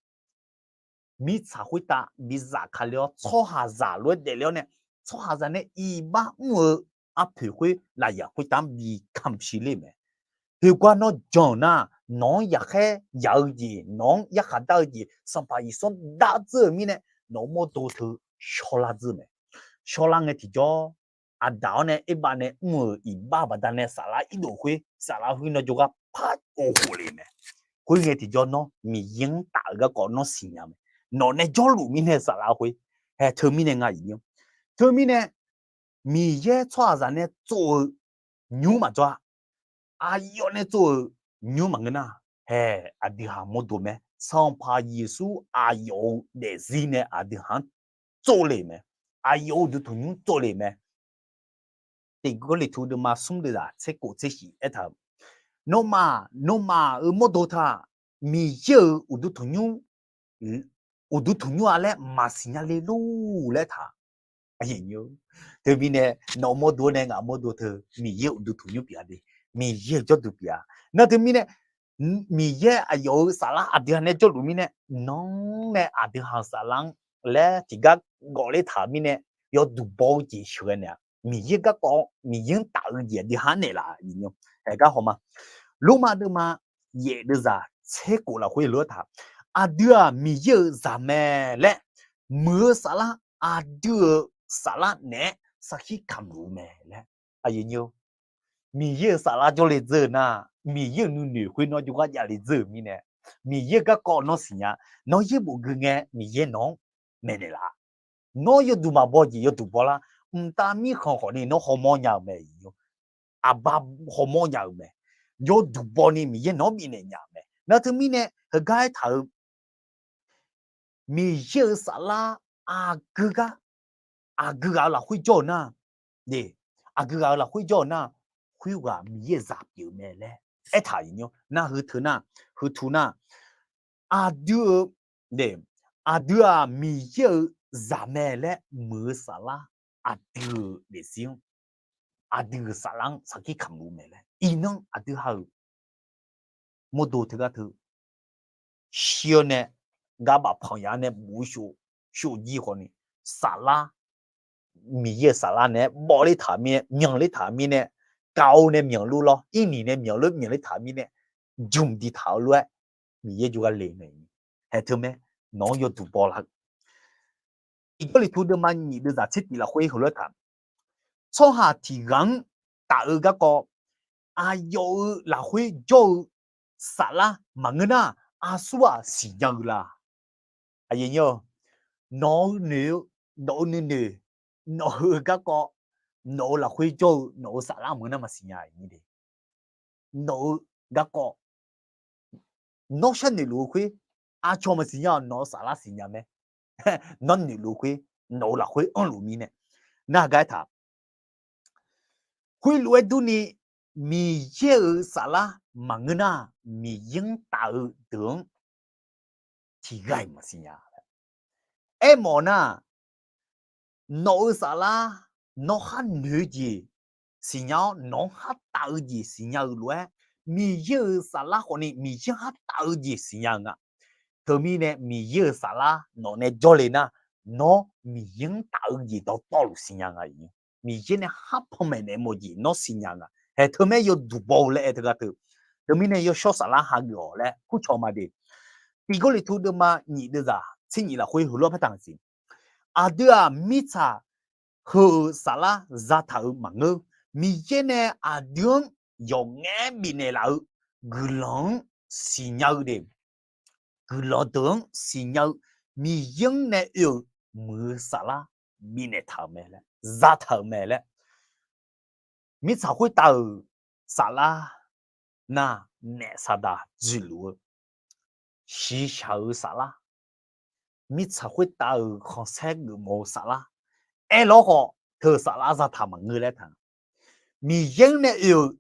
mirtsaq khoertav bi zafkale-awr, tsawrhaqzaq lof-aer daefle-awr nae, tsawrhaqzaq nae iqbax mr-eu arpoeq khoer lafyaq khoertav-anr bi kamq shir ler-eu mae. Hoeqgar nawr jan-euq nar, nawq-anr yaqkhaer yaq-eu jeq, nawq-anr yarkhaq dar-eu jeq, Sanqpaq Yeqsur-anr dardzeur-euq mirnae, nawq-euq mawrdo teu shawrlar dzeur mae. Shawrlar ngae tiqjawr, Aqdaq-awr nae Erbav nae mr-euq iqbax baqdanae saflar irdov khoer, saflar khoer nawr jawrgar par of khof le mae. Khoerngae tiqjawr nawr Miqyaer-anr taf-eu garkawv nawr siqnya mae. Nawq nae jawrluf mirnae saflar khoer. Hae, teumirnae nga iq nymr. Teumirnae, Miqyaer tsawrhaqzaq nae tsov-eu nymr maqjawr-a. Aqyawf nae tsov-euq nymr maqngeur nar, hae, aqdui haq mawrdo mae. Sanqpaq Yeqsur aqyawf-euq daefzir nae aqdui haq-anr tsovle mae. Aqyawf-euq uqduq tanqnymr tsovle mae. Tiq Gawrliqtu deuvma smr deuvzaq tser kof tser shif aertaq-euq, nawmaf, nawmaf-euq mawrdo teu-aq, Miqyaer-euq uqduq tanqnymr, uqduq tanqnymr-a laer maqsiq nya le lor laer taq. Teumirnae, nawq-euq mawrdo nae ngaq mawrdo teu Miqyaer uqduq tanqnymr pyeuf-a de. Miqyaer-euq jawrduq pyeuf-a. Nar teumirnae, Miqyaer aqyawf-euq saflar aqdui haq nae jawrluf mirnae, nawr nae aqdui haq-euq saflar-anr laer tiqgar gawfler taq-euq mirnae, yawduq baw-eu jeq sheuqghae naeq-a. Miqyaer garkawv, Miqyaer-anr taf-eu jeq aqdui haq-anr naeqlaf-a. Aergar hawma, Lormav deuvma yaef deuvzaq tser kof lafkhoer lof-aer taq, aqdui-aq Miqyaer-euq zaq mae laer, muiq-eu saflar, aqdui-euq saflar naeq-aer sarkir kamq luf-eu mae laer. Miqyaer-euq saflar jawrle dzeur-eu nar, Miqyaer-euq nuinoeq khoer nawr jawrgar javle dzeur-euq mirnae, Miqyaer-euq garkawv nawr siqnya. Nawr yaerbof gui ngae Miqyaer nawq-anr maeqnaeq laf-a. Nawr yawduq maqbaw jeq yawduq baw lar. Mqtav mirkhanq khawfni nawr hawmawr nya-euq mae. Aqba hawmawr nya-euq mae. Yawduq bawni Miqyaer nawq-anr bifnaeq nya-euq mae. Nar teumirnae heugar aertaq-euq, Miqyaer-euq saflar aqgeu gar, aqgeu ghaq-euq lafkhoer jawr-eu nar, aqgeu ghaq-euq lafkhoer jawr-eu nar, khoerghaq Miqyaer-euq zaq pyeuf mae laer aertaq-euq nymr. Nar heu teu nar, heu tu nar, aqdui-eu, aqdui-aq Miqyaer-euq zaq mae laer muiq-eu saflar, aqdui-euq daefzir-anr, aqdui-euq saflar-anr sarkir kamq luf mae laer iqnan aqdui ha-euq mawrdo teugar teu shir-awr nae, gar bafpanq yaf-awr nae bof-eu shofjir khawfni, saflar, Miqyaer-euq saflar naeq-aer bawvler taq-euq mirnae, myanqler taq-euq mirnae, kaq-eu nae myanqluf lawr, irniq nae myanqluf, myanqler taq-euq mirnae, jmq diqtaq-eu lof-aer Miqyaer jawrgar le mae. Haeq teu mae, nawq-anr yawduq baw lar-eu Tiq Gawrliqtu deuvma nyiq deuvzaq tser tif lafkhoer heulof-aer taq, tsawrhaq tiq ghaq-anr taf-eu garkawv, aqyawf-euq lafkhoer jawr-eu saflar maqngeur nar, aqsur-aq siqnya-eu la? Nawq-eu noeq-eu, nawq-eu nuinoeq, nawq-eu garkawv, nawq-eu lafkhoer jawr-eu nawq-eu saflar maqngeur nar maqsiq nya-a. Nawq-eu garkawv, nawr sharnoeq luf-eu khoer, aqcawq maqsiq nya-awq, nawq-eu saflar siqnya mae. Nawr noeq luf-eu khoer, nawq-eu lafkhoer anrluf mirnae, nar gar aertaq, khoerlof-aer durni, Miqyaer-euq saflar maqngeur nar, Miqyaer-anr taf-eu deuq-anr tiq ghaq-iq maqsiq nya. Aermawf nar, nawq-eu saflar, nawr khar noeq-eu jeq siqnya-awr, nawq-anr khar taf-eu jeq siqnya-eu lof-aer, Miqyaer-euq saflar khawfni Miqyaer-anr khar taf-eu jeq siqnya-eu nga. Teumirnae Miqyaer-euq saflar nawq nae jawrle nar, nawr Miqyaer-anr taf-eu jeq dawqtawvluf siqnya nga. Miqyaer nae khar panmaeq naeq mawf jeq nawr siqnya nga. Haeq teu mae yawduq baw-eu laer aer teugar teu. Teumirnae yawshawr saflar hageuf-awq laer kurcawq ma de. Tiq Gawrliqtu deuvma nyiq deuvzaq tser nyiq lafkhoer heulof-aer par taq siq, aqdui-aq mirtsaq heu-euq saflar zataq-euq maqngeur. Miqyaer nae aqdui-anr yawqngae bifnaeq laf-eu guiqlanq-anr siqnya-eu de. Guiqlanq deuq-anr siqnya-eu, Miqyaer-anr nae oe-euq muiq-eu saflar bifnaeq taq-euq mae laer, zataq-euq mae laer. Mirtsaq khoertav-euq saflar nar, naef saqdaq dzoeqluf-eu shiqshaq-eu saflar, mirtsaq khoertav-euq khanqsaer geufmawf-eu saflar, aerlawr khawf teu saflar zataq maqngeur laer taq. Miqyaer-anr nae oe-euq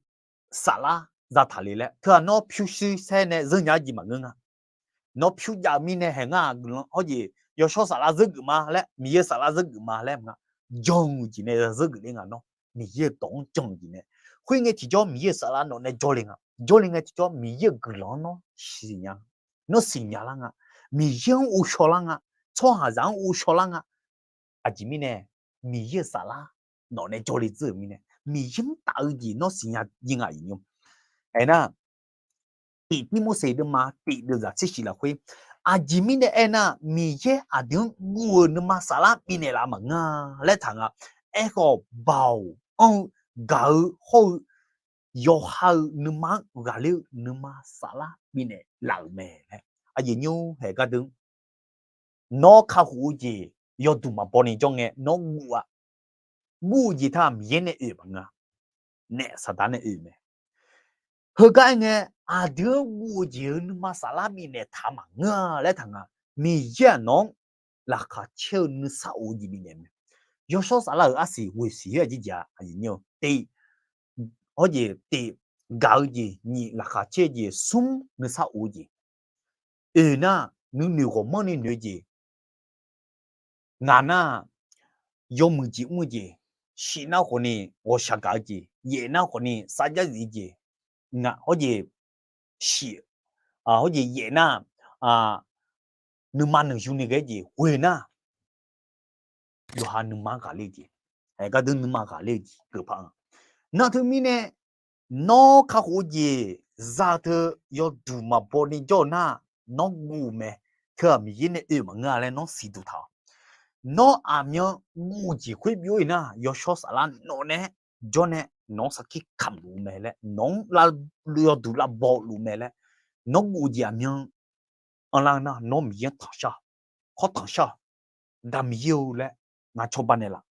saflar zataq le laer teu-aq, nawr pyurshuir saer nae zeur nya-eu jeq maqngeur nga. Nawr pyur jav-eu mirnae haeq ngar-aq guiqlanq hawr jeq yawshawr saflar zeur geuf ma laer, Miqyaer-eu saflar zeur geuf ma laer maqnga. Jan-eu jeq nae zeur geuf ler nga nawr. Miqyaer-euq dawq-anr jan-eu jeq nae. Khoerngae tiqjawr Miqyaer-euq saflar nawq nae jawrle nga. Jawrle ngae tiqjawr Miqyaer-euq guiqlanq-anr nawr siqnya, nawr siqnya lar nga. Miqyaer-anr ghovshaw lar nga. Tsawrhaqzaq-anr ghovshaw lar nga. Aqjeq mirnae Miqyaer-euq saflar nawq nae jawrle dzeur-euq mirnae, Miqyaer-anr taf-eu jeq nawr siqnya jir nga aqyuif nymr. Aernar, tiq Tirmorseq deuvma tiq deuvzaq tser shif lafkhoer, aqjeq mirnae aernar, Miqyaer aqdui-anr guv-euq nuima saflar bifnaeq laf maqngeur-a laer taq nga. Aerkhawf, baoq anr-eu, gaq-eu hawr-eu, yawqha-euq nuima-anr ghaqler-eu nuima saflar bifnaeq laf-euq mae laer. Aqyuif nymr haeq gardeuv, nawr kakhof-eu jeq yawduq maqbaw ni jawr ngae nawr guv-a. Guv-eu jeq taq Miqyaer nae oe-euq maqngeur-a. Naef Saqdaq nae oe-euq mae. Heugar aer ngae, aqdui-anr guv-eu jeq-euq nuima saflar bifnaeq taq maqngeur-a laer taq nga. Miqyaer-aq nawq-anr laqkhaq caer-eu nuisar of-eu jeq bifnaeq mae. Yawshawr saflar-euq arsiq ghoeq siq-aer aqjeq jeq-a, aqyuif nymr-eu te hawr jeq tiq, gaq-eu jeq nyiq, laqkhaq caer-eu jeq smr, nuisar of-eu jeq. Oeq nar, nuinoeq ghawqmanrni noeq-eu jeq. Ngaq nar, yawmuiq jeq mr-eu jeq. Shif nar khawfni ghawqshaq gaq-eu jeq. Yaef nar khawfni sarjax zif-eu jeq. Ngaq hawr jeq shif, hawr jeq yaef nar, nuima nanqyu ni ghae-eu jeq. Ghoeq nar, yawqha nuima ghaqler-eu jeq, haeq gardeuv nuima ghaqler-eu jeq keuvpaq-a. Nar teumirnae, nawr kakhof-eu jeq za teu yawduq maqbaw ni jawr-eu nar, nawr guv-eu mae. Teu-aq Miqyaer nae oe-eu maqngeur-a laer nawr siqduq taq-awq. Nawr aqmyan guv-eu jeq khoer byov-ir nar, yawshawr saflar nawq nae jawr nae nawq-anr sarkir kamq luf-eu mae laer, nawq-anr yawduq lavbaw luf-eu mae laer, nawr guv-eu jeq aqmyan anrlar-eu nar, nawr Miqyaer-anr tanqshar-awq. Kawr tanqshar-awq. Da Miqyaer-eu laer, ngaq cawba naeqlaf.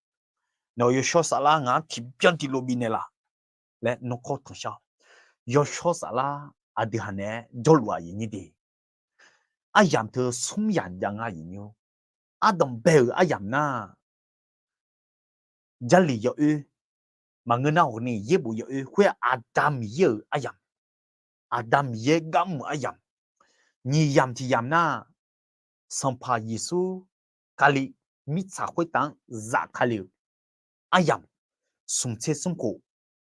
Nawq-euq yawshawr saflar ngaq-anr tiqbyan tiqlof bifnaeq laf laer nawr kawr tanqshar-awq. Yawshawr saflar aqdui haq naeq-aer jawrluf-aq aqyuif nymr de. Aryamq teu smr yamq jav nga aqyuif nymr. Ardanq bae-euq aryamq nar, Jarlif yawoer, maqngeur nar khawfni yaerbof yawoer khoer-aq, Aqda Miqyaer-euq aryamq, Aqda Miqyaer gar mr-euq aryamq. Nyiq yamq tiq yamq nar, Sanqpaq Yeqsur Kali mirtsaq khoertav-anr zafkale-euq aryamq, smq tser smr khof,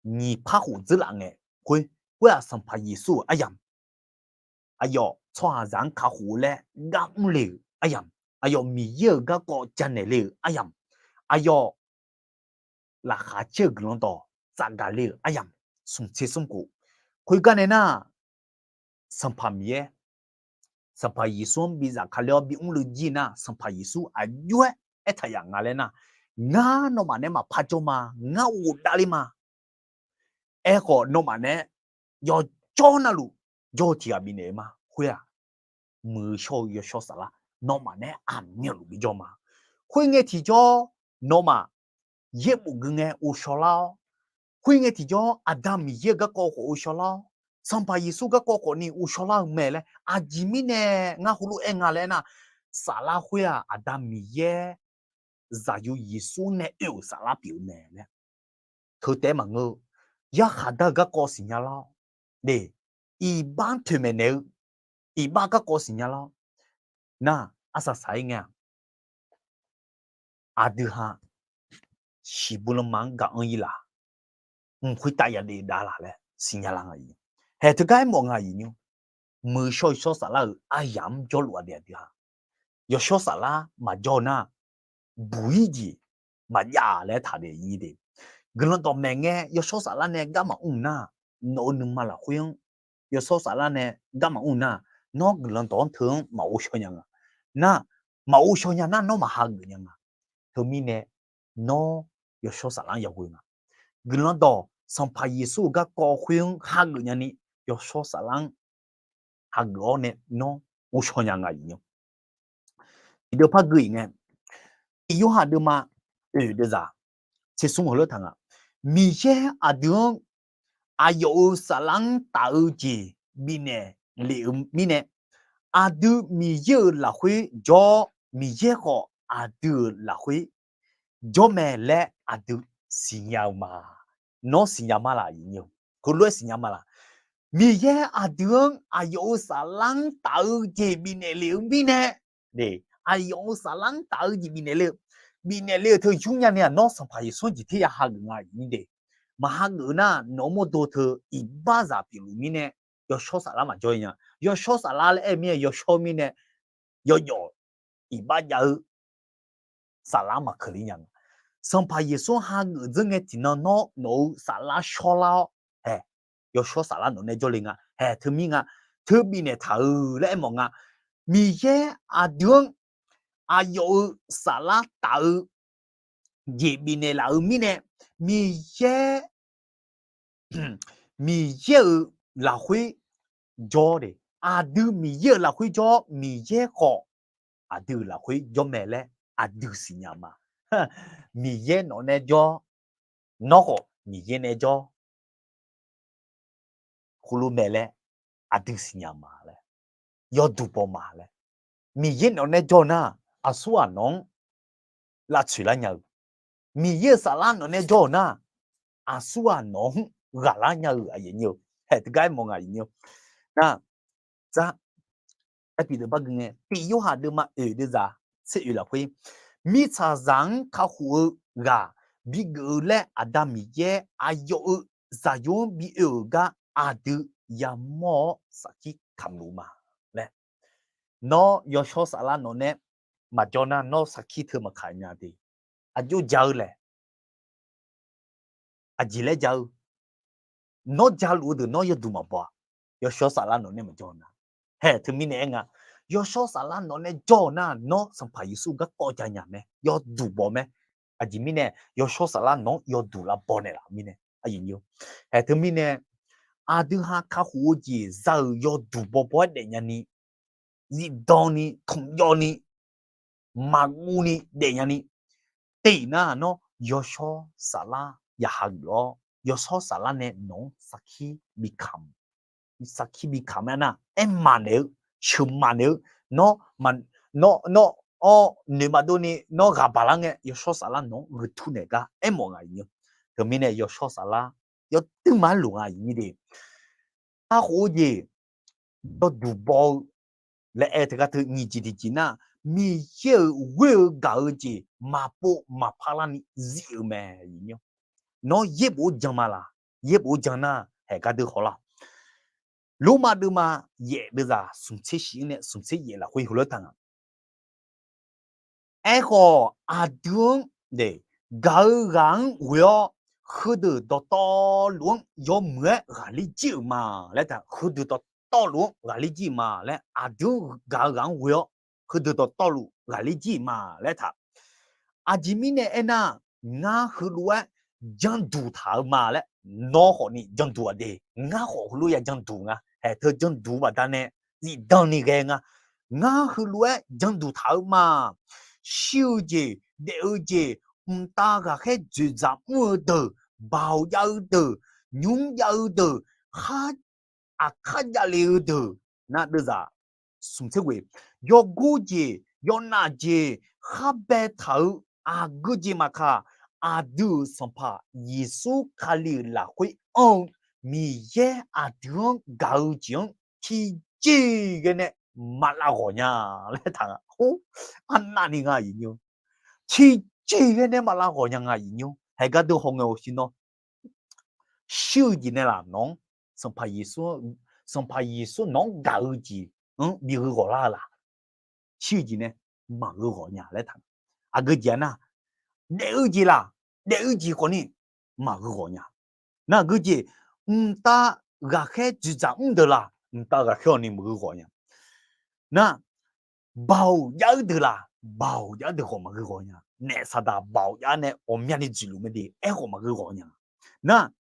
nyiq par khof dzeurlaf ngae khoer, khoer-aq Sanqpaq Yeqsur-euq aryamq. Aqyawf tsawrhaqzaq-anr kakhof-eu laer gar mrle-euq aryamq, aqyawf Miqyaer-euq garkawv janaeq le-euq aryamq, aqyawf laqkhaq caer-eu guiqlanq dawq tsafgaq le-euq aryamq, smq tser smr khof. Khoergar nae nar, Sanqpaq Miqyaer, Sanqpaq Yeqsur-anr bi zafkale-awr bi mrle jir nar, Sanqpaq Yeqsur aqjox-aer aertaq yaf nga laer nar, ngar nawmaf nae maqpar jawr ma, ngar ghofdav ler ma. Aerkhawf nawmaf nae yawjawr navluf jawr-eu tiq ghaq bifnaeq-eu ma. Khoer-aq, muiq-eu shawr-eu yawshawr saflar nawmaf nae aqmyanluf bijawr ma. Khoerngae tiqjawr nawmaf yaerbof gui ngae ghovshaw lar-awr, khoerngae tiqjawr Aqda Miqyaer-euq garkawv khawf ghovshaw lar-awr, Sanqpaq Yeqsur garkawv khawfni ghovshaw lar-eu mae laer aqjeq mirnae ngar heulof-aer nga laer aernar, saflar khoer-aq Aqda Miqyaer Zaqyo Yeqsur nae oe-euq saflar pyeuf-eu mae laer. Teu taef-aer maqngeur-eu, yarkhaq dar-eu garkawv siqnya lar-awr, de, iqbax-anr toeqmaeq naeq-eu, iqbax garkawv siqnya lar-awr nar, arsaq saq-ir ngae-aq, aqdui ha shiqbuir lanma-anr gaq-anr ir laf, mq khoertav yadaef dav laf laer siqnya lar nga. Haeq teugar aermawf nga aqyuif nymr, muiq-eu shawr-eu shawr saflar-euq aryamq-anr jawrluf-a de aqdui ha. Yawshawr saflar maqjawr-eu nar, buq-ir jeq maqjav laer taq de ir de. Guiqlanq dawqmaeq ngae yawshawr saflar nae gar maqmr nar, nawq-eu nuima lafkhoer-anr, yawshawr saflar nae gar maqmr nar, nawr guiqlanq dawq-anr teu-anr maqghovshaw nya nga. Nar, maqghovshaw nya nar nawr maq hageuf nya nga. Teumirnae nawr yawshawr saflar-anr yaghoe nga. Guiqlanq dawq Sanqpaq Yeqsur-euq garkawv khoer-anr hageuf nyani, yawshawr saflar-anr hageuf-awr nae nawr ghovshaw nya nga aqyuif nymr. Tiqdeuv par gui-iq ngae, tiq Yorhaq deuvma oeq deuvzaq tser smr heulof taq nga. Miqyaer aqdui-anr aqyawf-euq saflar-anr taf-eu jeq bifnaeq lef-eu mirnae, aqdui Miqyaer-euq lafkhoer jawr-awr, Miqyaer khawf aqdui-euq lafkhoer jawr mae laer aqdui siqnya-eu ma. Nawr siqnya ma laf aqyuif nymr? Heulof-aer siqnya ma laf? Miqyaer aqdui-anr aqyawf-euq saflar-anr taf-eu jeq bifnaeq lef-eu mirnae, de, Aqyawf-euq saflar-anr taf-eu jeq bifnaeq le-eu, bifnaeq le-euq teu yur nya ni-aq, nawr Sanqpaq Yeqsur-anr jeq tir ya hageuf nga aqyuif nyir de. Maqhageuf nar, nawq-eu mawrdo teu iqbaxzaq pyeufluf mirnae, yawshawr saflar maqjawr-ir nya. Yawshawr saflar laer aer-eu mirnae, yawshawr mirnae yawjawf iqbax jav-eu saflar maqkeuq ler nya nga. Sanqpaq Yeqsur-anr hageuf dzeur ngae tiqnan nawr nawq-eu saflar shawrlar-awr, hae, yawshawr saflar nawq nae jawrle nga. Hae, teumirnae nga, teu bifnaeq taq-euq laer aermawf nga. Miqyaer aqdui-anr aqyawf-euq saflar taf-eu jeq bifnaeq laf-eu mirnae, Miqyaer, Miqyaer-euq lafkhoer jawr de. Aqdui Miqyaer-euq lafkhoer jawr, Miqyaer khawf aqdui-euq lafkhoer jawr mae laer aqdui siqnya ma. Miqyaer nawq nae jawr, nawr khawf Miqyaer nae jawr, khoerlof mae laer aqdui siqnya ma laer, yawduq baw ma laer. Miqyaer nawq nae jawr-eu nar, aqsur ghaq nawq-anr lavtsoeq lar nya-eu, Miqyaer-euq saflar nawq nae jawr-euq nar, aqsur ghaq nawq-anr ghaqlar nya-eu aqyuif nyir-eu, hae, teugar aermawf nga aqyuif nyir-eu. Nar, tsar, aer pideuq bar gui ngae, tiq Yorhaq deuvma oeq deuvzaq tser oeq lafkhoer, mirtsaqzaq-anr kakhof-eu ghaq bigeuf-eu laer Aqda Miqyaer aqyawf-euq Zaqyo-anr bi oe-euq gar aqdui yamawr-awr safkir kamq luf ma laer. Nawr yawshawr saflar nawq nae maqjawr nar, nawr safkir teu maqkaq nya de. Aqjox ja-eu laeq, aqjeq laer ja-eu, nawr jaluf-eu deuq nawr yawduq maqbaw-a. Yawshawr saflar nawq nae maqjawr-eu nar, hae, teumirnae aer nga, yawshawr saflar nawq nae jawr-eu nar, nawr Sanqpaq Yeqsur garkawv ja nya mae, yawduq baw mae. Aqjeq mirnae yawshawr saflar nawq-anr yawduq lavbaw naeqlaf-eu mirnae, aqyuif nyir-eu, hae, teumirnae aqdui ha kakhof-eu jeq za-euq yawduq bawbaw-aer daefnya ni, zifdan ni, tmqjawv ni, maqguv ni daefnya ni, teq nar nawr yawshawr saflar ya hageuf-awr, yawshawr saflar nae nawq-anr sarkir bi kamq, sarkir bi kamq-aer nar, aermaqnaeq-eu, sheuqmaqnaeq-eu, nawr, nawr, nawr, awr noeq maqdov ni nawr ghaq baq lar ngae, yawshawr saflar nawq-anr gheutaq naeq gar aermawf nga aqyuif nyir-eu. Teumirnae yawshawr saflar yawtuirma-aer loq nga aqyuif nyir de. Kakhof-eu jeq yawduq baw-eu laer aer teugar teu nyiq jeq tiqjeq nar, Miqyaer-euq ghoer-eu gaq-eu jeq maqpov maqpar larni zif-eu mae. Nawr yaerbof-anr jan ma laq? Yaerbof-anr jan nar, haeq gar dui haw lar. Lormav deuvma yaef deuvzaq smq tser shif-anr nae smq tser yaef lafkhoer heulof-aer taq nga. Aerkhawf, aqdui-anr, gaq-eu ghaq-anr ghoe-awr, heudeuq dawqtawvluf-anr yawmuiq-aer ghaqler jir-euq ma laer taq, heudeuq dawqtawvluf-anr ghaqler jir-euq ma laer, aqdui-anr gaq-eu ghaq-anr ghoe-awr, heudeuq dawqtawvluf ghaqler jir-euq ma laer taq. Aqjeq mirnae aernar, ngar heulof-aer janduq taq-eu ma laer, nawr khawfni janduq-aq de, ngar khawf heulof ya janduq nga, haeq teu janduq baqdanae zifdan ni ghae nga. Ngar heulof-aer janduq taq-eu ma. Shir-eu jeq, daef-eu jeq, mqtav ghaqkhaer dzoeqdzaq mr-eu deuq, baoq jav-eu deuq, nymr jav-eu deuq, khar aqkar javle-eu deuq, nar deuvzaq smq tser ghoeq, yawgor jeq, yawnaf jeq, khar baetaq-eu aqgeu jeq maqkaq, aqdui-euq Sanqpaq Yeqsur Kali-euq lafkhoer anr-eu Miqyaer aqdui-anr gaq-eu jeq-anr tiqjeq ghae nae maqlav ghawq nya laer taq nga. Arnavni nga aqyuif nymr, tiqjeq ghae nae maqlav ghawq nya nga aqyuif nymr. Haeq gar dui haw ngae-awq siqnawr, shir-eu jeq nae laf nawq-anr, Sanqpaq Yeqsur, Sanqpaq Yeqsur nawq-anr gaq-eu jeq-anr bi gheu ghawq lar-eu laq? Shir-eu jeq nae maqgheu ghawq nya laer taq. Aqgeu jeq-a nar, daef-eu jeq laq, daef-eu jeq khawfni maqgheu ghawq nya. Nar aqgeu jeq, mqtav ghaqkhaer dzoeqdzaq mr deuq laq, mqtav ghaqkhaer-awq ni maqgheu ghawq nya. Nar, baoq jav-eu deuq laq, baoq jav-eu deuq khawf maqgheu ghawq nya. Naef saqdaq baoq jav nae ghawqmyani dzoeqluf mae de, aerkhawf maqgheu ghawq nya. Nar,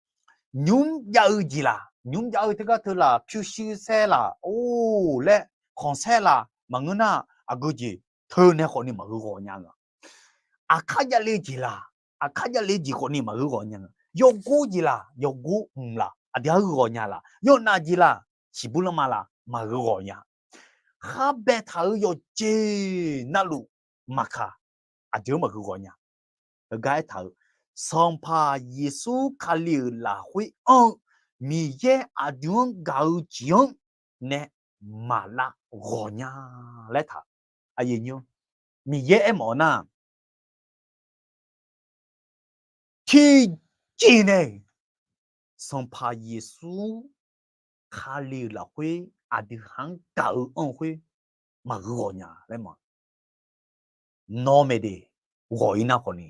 nymr jav-eu jeq laq, nymr jav-eu teugar teu laq, pyurshuir saer laq, or laer khanqsaer laq maqngeur nar, aqgeu jeq teu nae khawfni maqgheu ghawq nya nga. Aqkar javle jeq laq, aqkar javle jeq khawfni maqgheu ghawq nya nga. Yawgor jeq laq, yawgor mq laq, aqdui-anr gheu ghawq nya laq? Yawnaf jeq laq, siqbur lanma laq, maqgheu ghawq nya. Khar baetaq-eu yawqjeq navluf maqkaq, aqdui-anr maqgheu ghawq nya. Heugar aertaq-euq, Sanqpaq Yeqsur Kali-euq lafkhoer anr-eu Miqyaer aqdui-anr gaq-eu jeq-anr nae maqlav ghawq nya laer taq. Aqyuif nymr, Miqyaer aermawf-eu nar, tiqjeq nae Sanqpaq Yeqsur Kali-euq lafkhoer aqdui ha-anr gaq-eu anr-eu khoer maqghawq nya laer ma. Nawr mae de, ghawq-ir nar khawfni,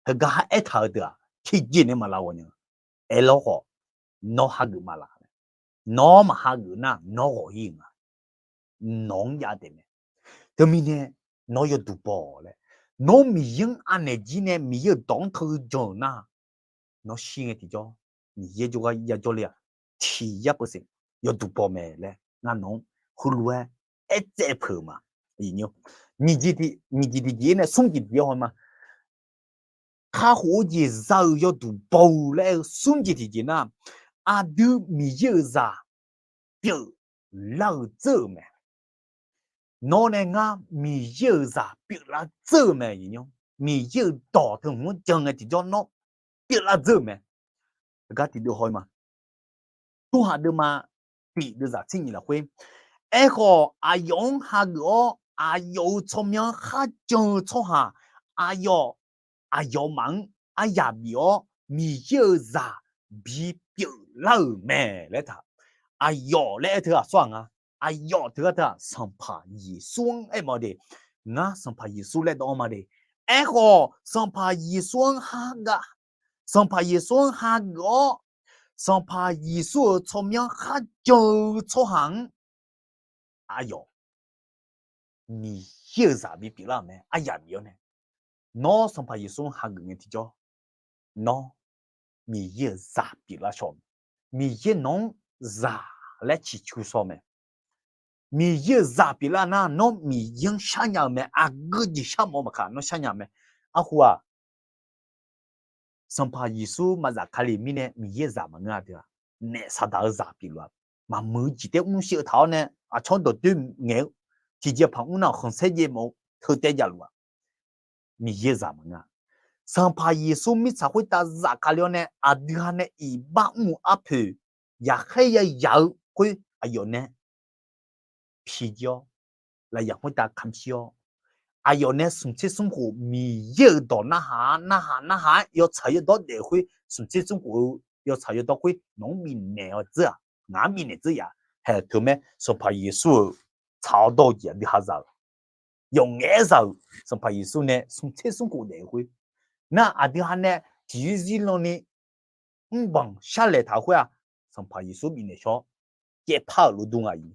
heugar aertaq-eu deuq-aq tiqjeq nae maq lav ghawq nya. Aerlawr khawf, nawr hageuf ma laq. Nawr maq hageuf nar nawr ghawq-ir-eu nga. Nawq-anr jav taef mae. Teumirnae nawr yawduq baw laer, nawr Miqyaer-anr anaeq jir nae Miqyaer-euq dawq-anr teu jan-euq nar, nawr shir ngae tiqjawr, Miqyaer jawrgar yajawr le-aq, tiq yar peuseq yawduq baw mae laer ngar nawq-anr heulof-aer aertsaev peuq-euq ma. Nyiq jeq tiqjeq nae smr jeq tiqjeq-anr haw ma. Kakhof-eu jeq za-euq yawduq baw-eu laer aer-eu smr jeq tiqjeq nar, aqdui Miqyaer-euq zaq pyeuflar-eu dzeur-euq mae. Nawr nae ngar Miqyaer-euq zaq pyeuflar dzeur-euq mae. Miqyaer-euq dawq teu hmq-anr jan ngae tiqjawr nawr pyeuflar dzeur-euq mae. Gar tiqdeuv haw ma. Tsawrhaq deuvma tiq deuvzaq tser nyiq lafkhoer, aerkhawf aqyawf-anr hageuf-awr aqyawf-euq tsawrmyanr kharjan-eu tsawrhaq, aqyawf, aqyawfmaf-anr aryaq bif-awr Miqyaer-euq zaq bipyeuf lar-euq mae laer taq. Aqyawf laer aer teu ghaq sawr-aq nga. Aqyawf teugar teu-aq Sanqpaq Yeqsur-anr aermawf de. Ngar Sanqpaq Yeqsur laer dawv-anr ma de. Aerkhawf Sanqpaq Yeqsur-anr hageuf, Sanqpaq Yeqsur-anr hageuf-awr Sanqpaq Yeqsur-euq tsawrmyanr kharjan-eu tsawrhaq-anr aqyawf Miqyaer-euq zaq bipyeuf lar-euq mae. Aryaq bif-awr nae, nawr Sanqpaq Yeqsur-anr hageuf ngae tiqjawr, nawr Miqyaer-euq zaq pyeuflar shaw mae. Miqyaer nawq-anr zaq laer ciqcu shaw mae. Miqyaer-euq zaq pyeuflar nar nawr Miqyaer-anr sharnya-eu mae. Aqgeu jeq sharmawf-eu maqkaq nawr sharnya-eu mae. Arhu-aq, Sanqpaq Yeqsur maqzaf Kali mirnae Miqyaer-euq zaq maqngeur-a deuq-aq, naef saqdaq-eu zaq pyeufluf-a. Maqmuiq-eu jeq taef mr shir-eu taq-awr nae aqcawq dawqdoer ngaeq-eu tiqjeqpaq mr nar-awq khanqsaer jaev mawf-eu teu taev javluf-a. Miqyaer-euq zaq maqngeur-a. Sanqpaq Yeqsur mirtsaq khoertav zafkale-awr nae aqdui ha nae iqbax mr-eu arpoeq yaqkhaer yayaq-eu khoer aqyawf nae pi jir-awr, lafyaq khoertav kamq shir-awr, aqyawf nae smq tser smr khof Miqyaer-euq dawq narhaq narhaq narhaq-aer yawtsaq yawdawr daef-eu khoer, smq tser smr khof-eu yawtsaq yawdawr khoer nawq-anr bifnaeq-awr dzeur-aq, ngaq-anr bifnaeq dzeur yaf. Haeq teu mae, Sanqpaq Yeqsur-euq tsaq-awr dawr-eu jeq aqdui ha za-euq, yawf ngaef-aer za-euq Sanqpaq Yeqsur nae smq tser smr khof daef-eu khoer, nar aqdui ha nae tiqzir zir lanni mrbanq sharlaeq taq-eu khoer-aq, Sanqpaq Yeqsur bifnaeq shawr caevpar-euq lof dur nga-iq.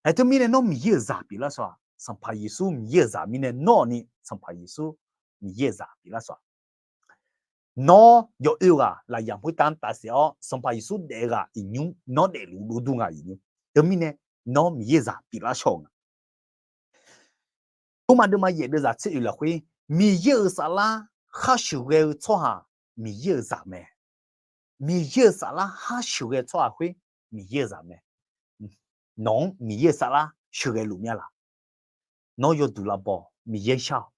Haeq teumirnae nawr Miqyaer-euq zaq pyeuflar shaw-aq, Sanqpaq Yeqsur Miqyaer-euq zaq mirnae nawr-awq ni Sanqpaq Yeqsur Miqyaer-euq zaq pyeuflar shaw-aq. Nawr yawoe ghaq lafyaq khoertav-anr tafsaef-awr Sanqpaq Yeqsur daef ghaq iqnymr nawr daefluf lof dur nga-iq. Teumirnae nawr Miqyaer-euq zaq pyeuflar shaw-eu nga. Uvma deuvma yaef deuvzaq tser oeq lafkhoer, Miqyaer-euq saflar khar sheuqghae-eu tsawrhaq Miqyaer-euq zaq mae. Miqyaer-euq saflar khar sheuqghae tsawrhaq khoer Miqyaer-euq zaq mae. Nawq-anr Miqyaer-euq saflar sheuqghae luf mya laq? Nawr yawduq lavbaw Miqyaer shar-awq.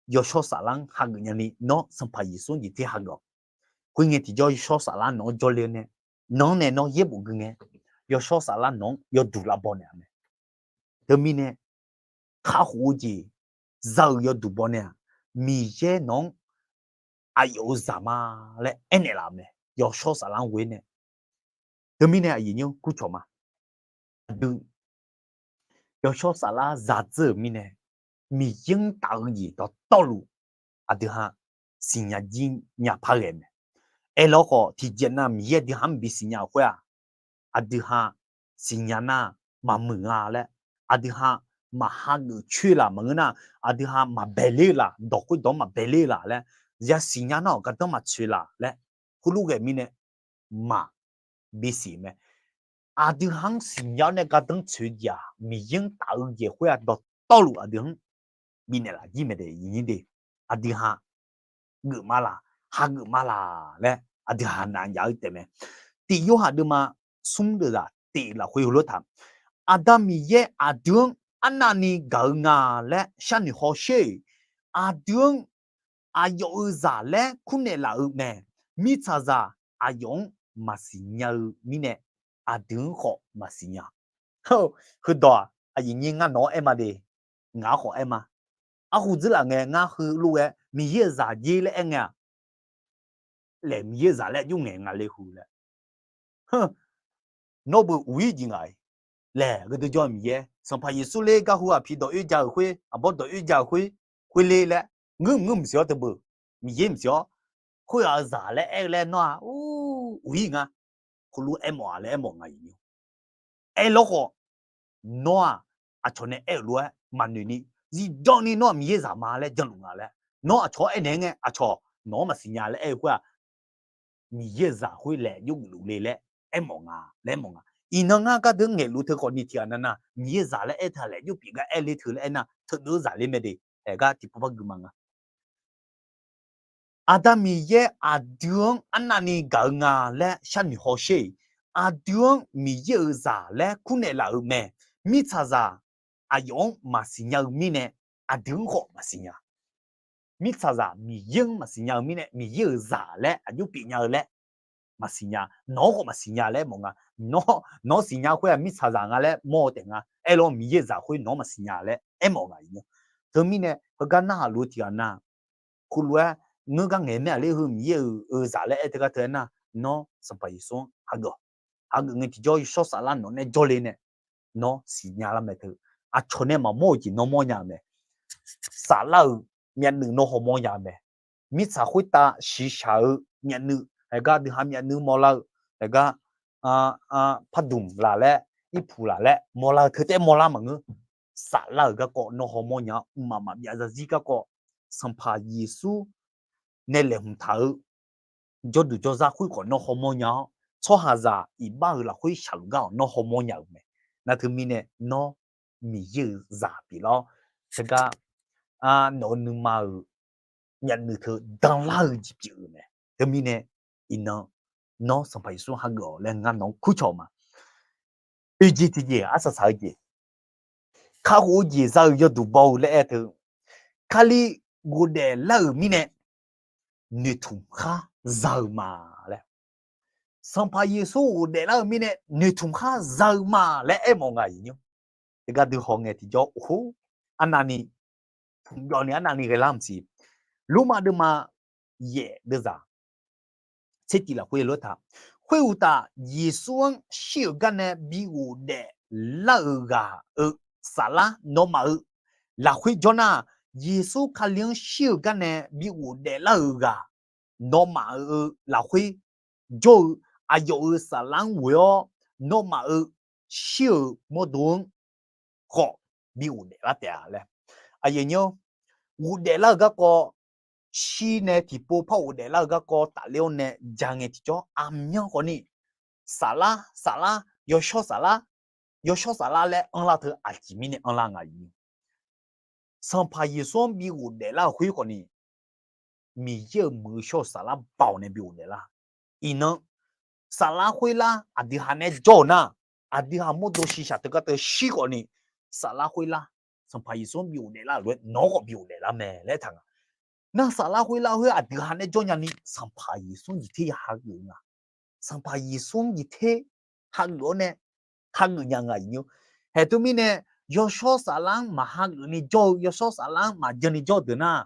Yawshawr saflar-anr hageuf nyani nawr Sanqpaq Yeqsur-anr jeq ter hageuf-awq. Khoerngae tiqjawr yawshawr saflar nawq-anr jawrle-awr nae, nawq-anr nae nawr yaerbof gui ngae, yawshawr saflar nawq-anr yawduq lavbaw naeq-a mae. Teumirnae kakhof-eu jeq za-euq yawduq baw nae-aq, Miqyaer nawq-anr aqyawf-euq zaq ma laer aernaeq laf-eu mae, yawshawr saflar-anr ghoe nae. Teumirnae aqyuif nymr kurcawq ma. Aqdui yawshawr saflar zadzeur-euq mirnae, Miqyaer-anr taf-eu jeq dawqtawvluf aqdui ha siqnya jir nya par ghae mae. Aerlawr khawf tiqjeq nav Miqyaer aqdui ha-anr bisiqnya-euq khoer-aq, aqdui ha siqnya nar maqmuiq nga laer, aqdui ha maq hageuf coer laf maqngeur nar, aqdui ha maqbae ler-eu laf, dawq khoerdawq-anr maqbae ler-eu laf laer, yasiqnya nar-awq gardanr maqtsoeq laf laer, khoerlof ghae mirnae maq bisiq mae. Aqdui ha-anr siqnya-awr nae gardanr tsoeq jeq-aq, Miqyaer-anr taf-eu jeq khoer-aq dawqtawvluf aqdui ha-anr bifnaeq laf jir mae de. Aqdui ha geuf ma laq, hageuf ma laq laer aqdui ha nav jav-eu taef mae. Tiq Yorhaq deuvma smr deuvzaq tiq lafkhoer heulof taq, Aqda Miqyaer aqdui-anr arnavni gaq-eu nga laer sharnoeq hawsher-eq. Aqdui-anr aqyawf-euq zaq laer kurnaeq laf-eu mae. Mirtsaqzaq aqyawf-anr maqsiq nya-eu mirnae, aqdui-anr khawf maqsiq nya. Heudawq-aq, aqyuif nyir ngar nawq-anr aer ma de. ngaq-anr khawf aer ma. Arhu dzeurlaf ngae ngar heulof-aer Miqyaer-euq zaq jer laer aer ngae-aq, laer Miqyaer-euq zaq laer jov ngaeq nga le hu laer. Nawr beu uq-ir jeq ngaq-iq. Laer gheudeuq jawr Miqyaer Sanqpaq Yeqsur ler gar hu aqpiq dawq oer ja-euq khoer, aqbawr dawq oer ja-euq khoer, khoer ler laer ngeur mq ngeur mqsiq-awr teubeuq, Miqyaer mqsiq-awr, khoerghaq-euq zaq laer aer-eu laer nawr-aq, uq-ir nga. Khoerlof aermawf-a laer aermawf nga-iq ni. Aerlawr khawf, nawr-aq, aqcawq nae aer-euq lof-aer maqnoeq ni, zifdan ni nawr-aq Miqyaer-euq zaq ma laer janluf nga laer, nawr aqcawq-anr aernaeq-aer ngae aqcawq nawq-anr maqsiq nya laer aer-eu khoer-aq, Miqyaer-euq zaq khoer laeq jov geufluf le laer aermawf nga laer aermawf nga. Iqnan ngar gardeuv ngaeqluf teu khawfni tiqghaq navnav Miqyaer-euq zaq laer aer teu laeq jov pyeuf gar aer le teu laer aernar, teudeuv-eu zaq ler mae de. Haeq gar tiqpov par gui ma nga. Aqda Miqyaer aqdui-anr arnavni gaq-eu nga laer sharnoeq hawsher-iq, aqdui-anr Miqyaer-euq zaq laer kurnaeq laf-euq mae. Mirtsaqzaq aqyawf-anr maqsiq nya-eu mirnae, aqdui-anr khawf maqsiq nya. Mirtsaqzaq Miqyaer-anr maqsiq nya-eu mirnae, Miqyaer-euq zaq laer aqjox pyeuf nya-eu laer maqsiq nya. Nawq-anr khawf maqsiq nya laer mawf nga. Nawq-anr siqnya khoer-aq mirtsaqzaq nga laer mawr-eu taef nga. Aerlawr Miqyaer-euq zaq khoer nawq-anr maqsiq nya laer aermawf nga-iq nya. Teumirnae heugar narhaq luf-eu tiqghaq nar, khoerlof-aer ngeur gar ngaeq mae-aq ler heu Miqyaer-euq zaq laer aer teu gar teu aernar, nawr Sanqpaq Yeqsur-anr hageuf-awq. Hageuf ngae tiqjawr yawshawr saflar nawq nae jawrle nae nawr siqnya lar mae teu. Aqcawq nae maqmawr-euq jeq nawr mawrnya-eu mae. Saflar-euq myavnuiv nawr hawmawr nya-eu mae. Mirtsaq khoertav shiqshaq-eu myavnuiv, haeq gar duiha myavnuiv mawrlar-eu, haeq gar pardmq laf laer, irpuq laf laer mawrlar-eu teu taef mawrlar maqngeur. Saflar-euq garkawv nawr hawmawr nya-awr, mqmaq maqbyav zarzir garkawv Sanqpaq Yeqsur nae laeqhmq taq-eu jawrduq jawrzar khoerkhawf nawr hawmawr nya-awr, tsawrhaqzaq iqbax-euq lafkhoer shaqluf gar-awq nawr hawmawr nya-euq mae. Nar teumirnae nawr Miqyaer-euq zaq pyeuflar-awr, teugar nawq-eu nuima-euq myavnuiv teu danlar-eu jeq pyeuf-euq mae. Teumirnae iqnan nawr Sanqpaq Yeqsur hageuf-awq laer ngar nawq-anr kurcawq ma. Oeq jeq tiqjeq arsaq saq-eu jeq, kakhof-eu jeq za-euq yawduq baw-eu laer aer teu, Kali ghofdaef lar-euq mirnae noeqtmq khar za-eu ma laer, Sanqpaq Yeqsur ghofdaef lar-euq mirnae noeqtmq khar za-eu ma laer aermawf nga-iq nymr. Teugar dui hawngae tiqjawr oho, arnavni, tmqjawvni arnavni ghaelar maqsiq. Lormav deuvma yaef deuvzaq tser tif lafkhoer lof-aer taq, khoeruqtaf Yeqsur-anr shir-euq garnae bi ghofdaef lar-euq ghaq-euq saflar nawmaf-euq lafkhoer jawr nar, Yeqsur Kali-anr shir-euq garnae bi ghofdaef lar-euq ghaq nawmaf-euq lafkhoer jawr-eu aqyawf-euq saflar-anr ghoe-awr nawmaf-euq shir-euq mawrdo-anr khawf bi ghofdaef lar taef-a laer. Aqyuif aqnyir-awr, ghofdaef lar-euq garkawv, shir nae tiqpov par ghofdaef lar-euq garkawv tafler-awr nae ja ngae tiqjawr aqmyan khawfni, saflar saflar yawshawr saflar, yawshawr saflar laer anrlar teu aqjeq mirnae anrlar nga-iq. Sanqpaq Yeqsur-anr bi ghofdaef lar-euq khoer khawfni, Miqyaer-euq muiq-eu shawr-eu saflar baoq nae bi ghofdaef lar. Iqnan saflar khoerlar aqdui ha nae jawr-euq nar, aqdui ha mawrdo shiqshaq teugar teu shir khawfni, saflar khoerlar Sanqpaq Yeqsur-anr bi ghofdaef lar-euq lof-aer nawq-anr khawf bi ghofdaef lar mae laer taq nga. Nar saflar khoerlar khoer aqdui ha nae jawr nyani Sanqpaq Yeqsur-anr jeq ter ya hageuf-eu nga. Sanqpaq Yeqsur-anr jeq ter hageuf-awr nae hageuf nya nga-iq nymr. Haeq teumirnae yawshawr saflar-anr maq hageuf ni jawr-eu, yawshawr saflar-anr maq jan ni jawr-eu deuq nar,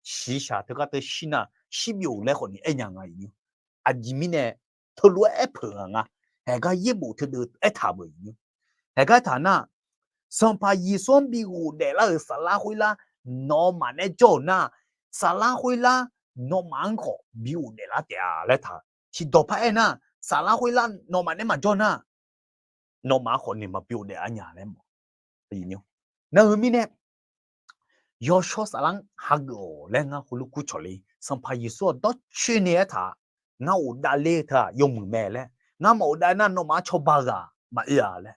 shiqshaq teugar teu shir nar shir byov laer khawfni aer nya nga-iq nymr. Aqjeq mirnae teulof-aer aer peuq nga nga. Haeq gar yaerbof teudeuv aertaq beuq-iq nymr. Haeq gar taq nar, Sanqpaq Yeqsur-anr bi ghofdaef lar-euq saflar khoerlar nawmaf nae jawr-euq nar, saflar khoerlar nawmaf-anr khawf bi ghofdaef lar taef-a laer taq. Tiqdawq par aer nar, saflar khoerlar nawmaf nae maqjawr nar, nawmaf-anr khawfni maqbi ghofdaef-a nya laer mawf. Nar heu mirnae yawshawr saflar-anr hageuf-awq laer ngar heulof kurcawq le. Sanqpaq Yeqsur-aq dawrcoeni aertaq, ngar ghofdav ler-eu teu-aq yawmuiq mae laer, ngar maq ghofdav nar nawmaf-anr cawba-eu ghaq maqoe-a laer,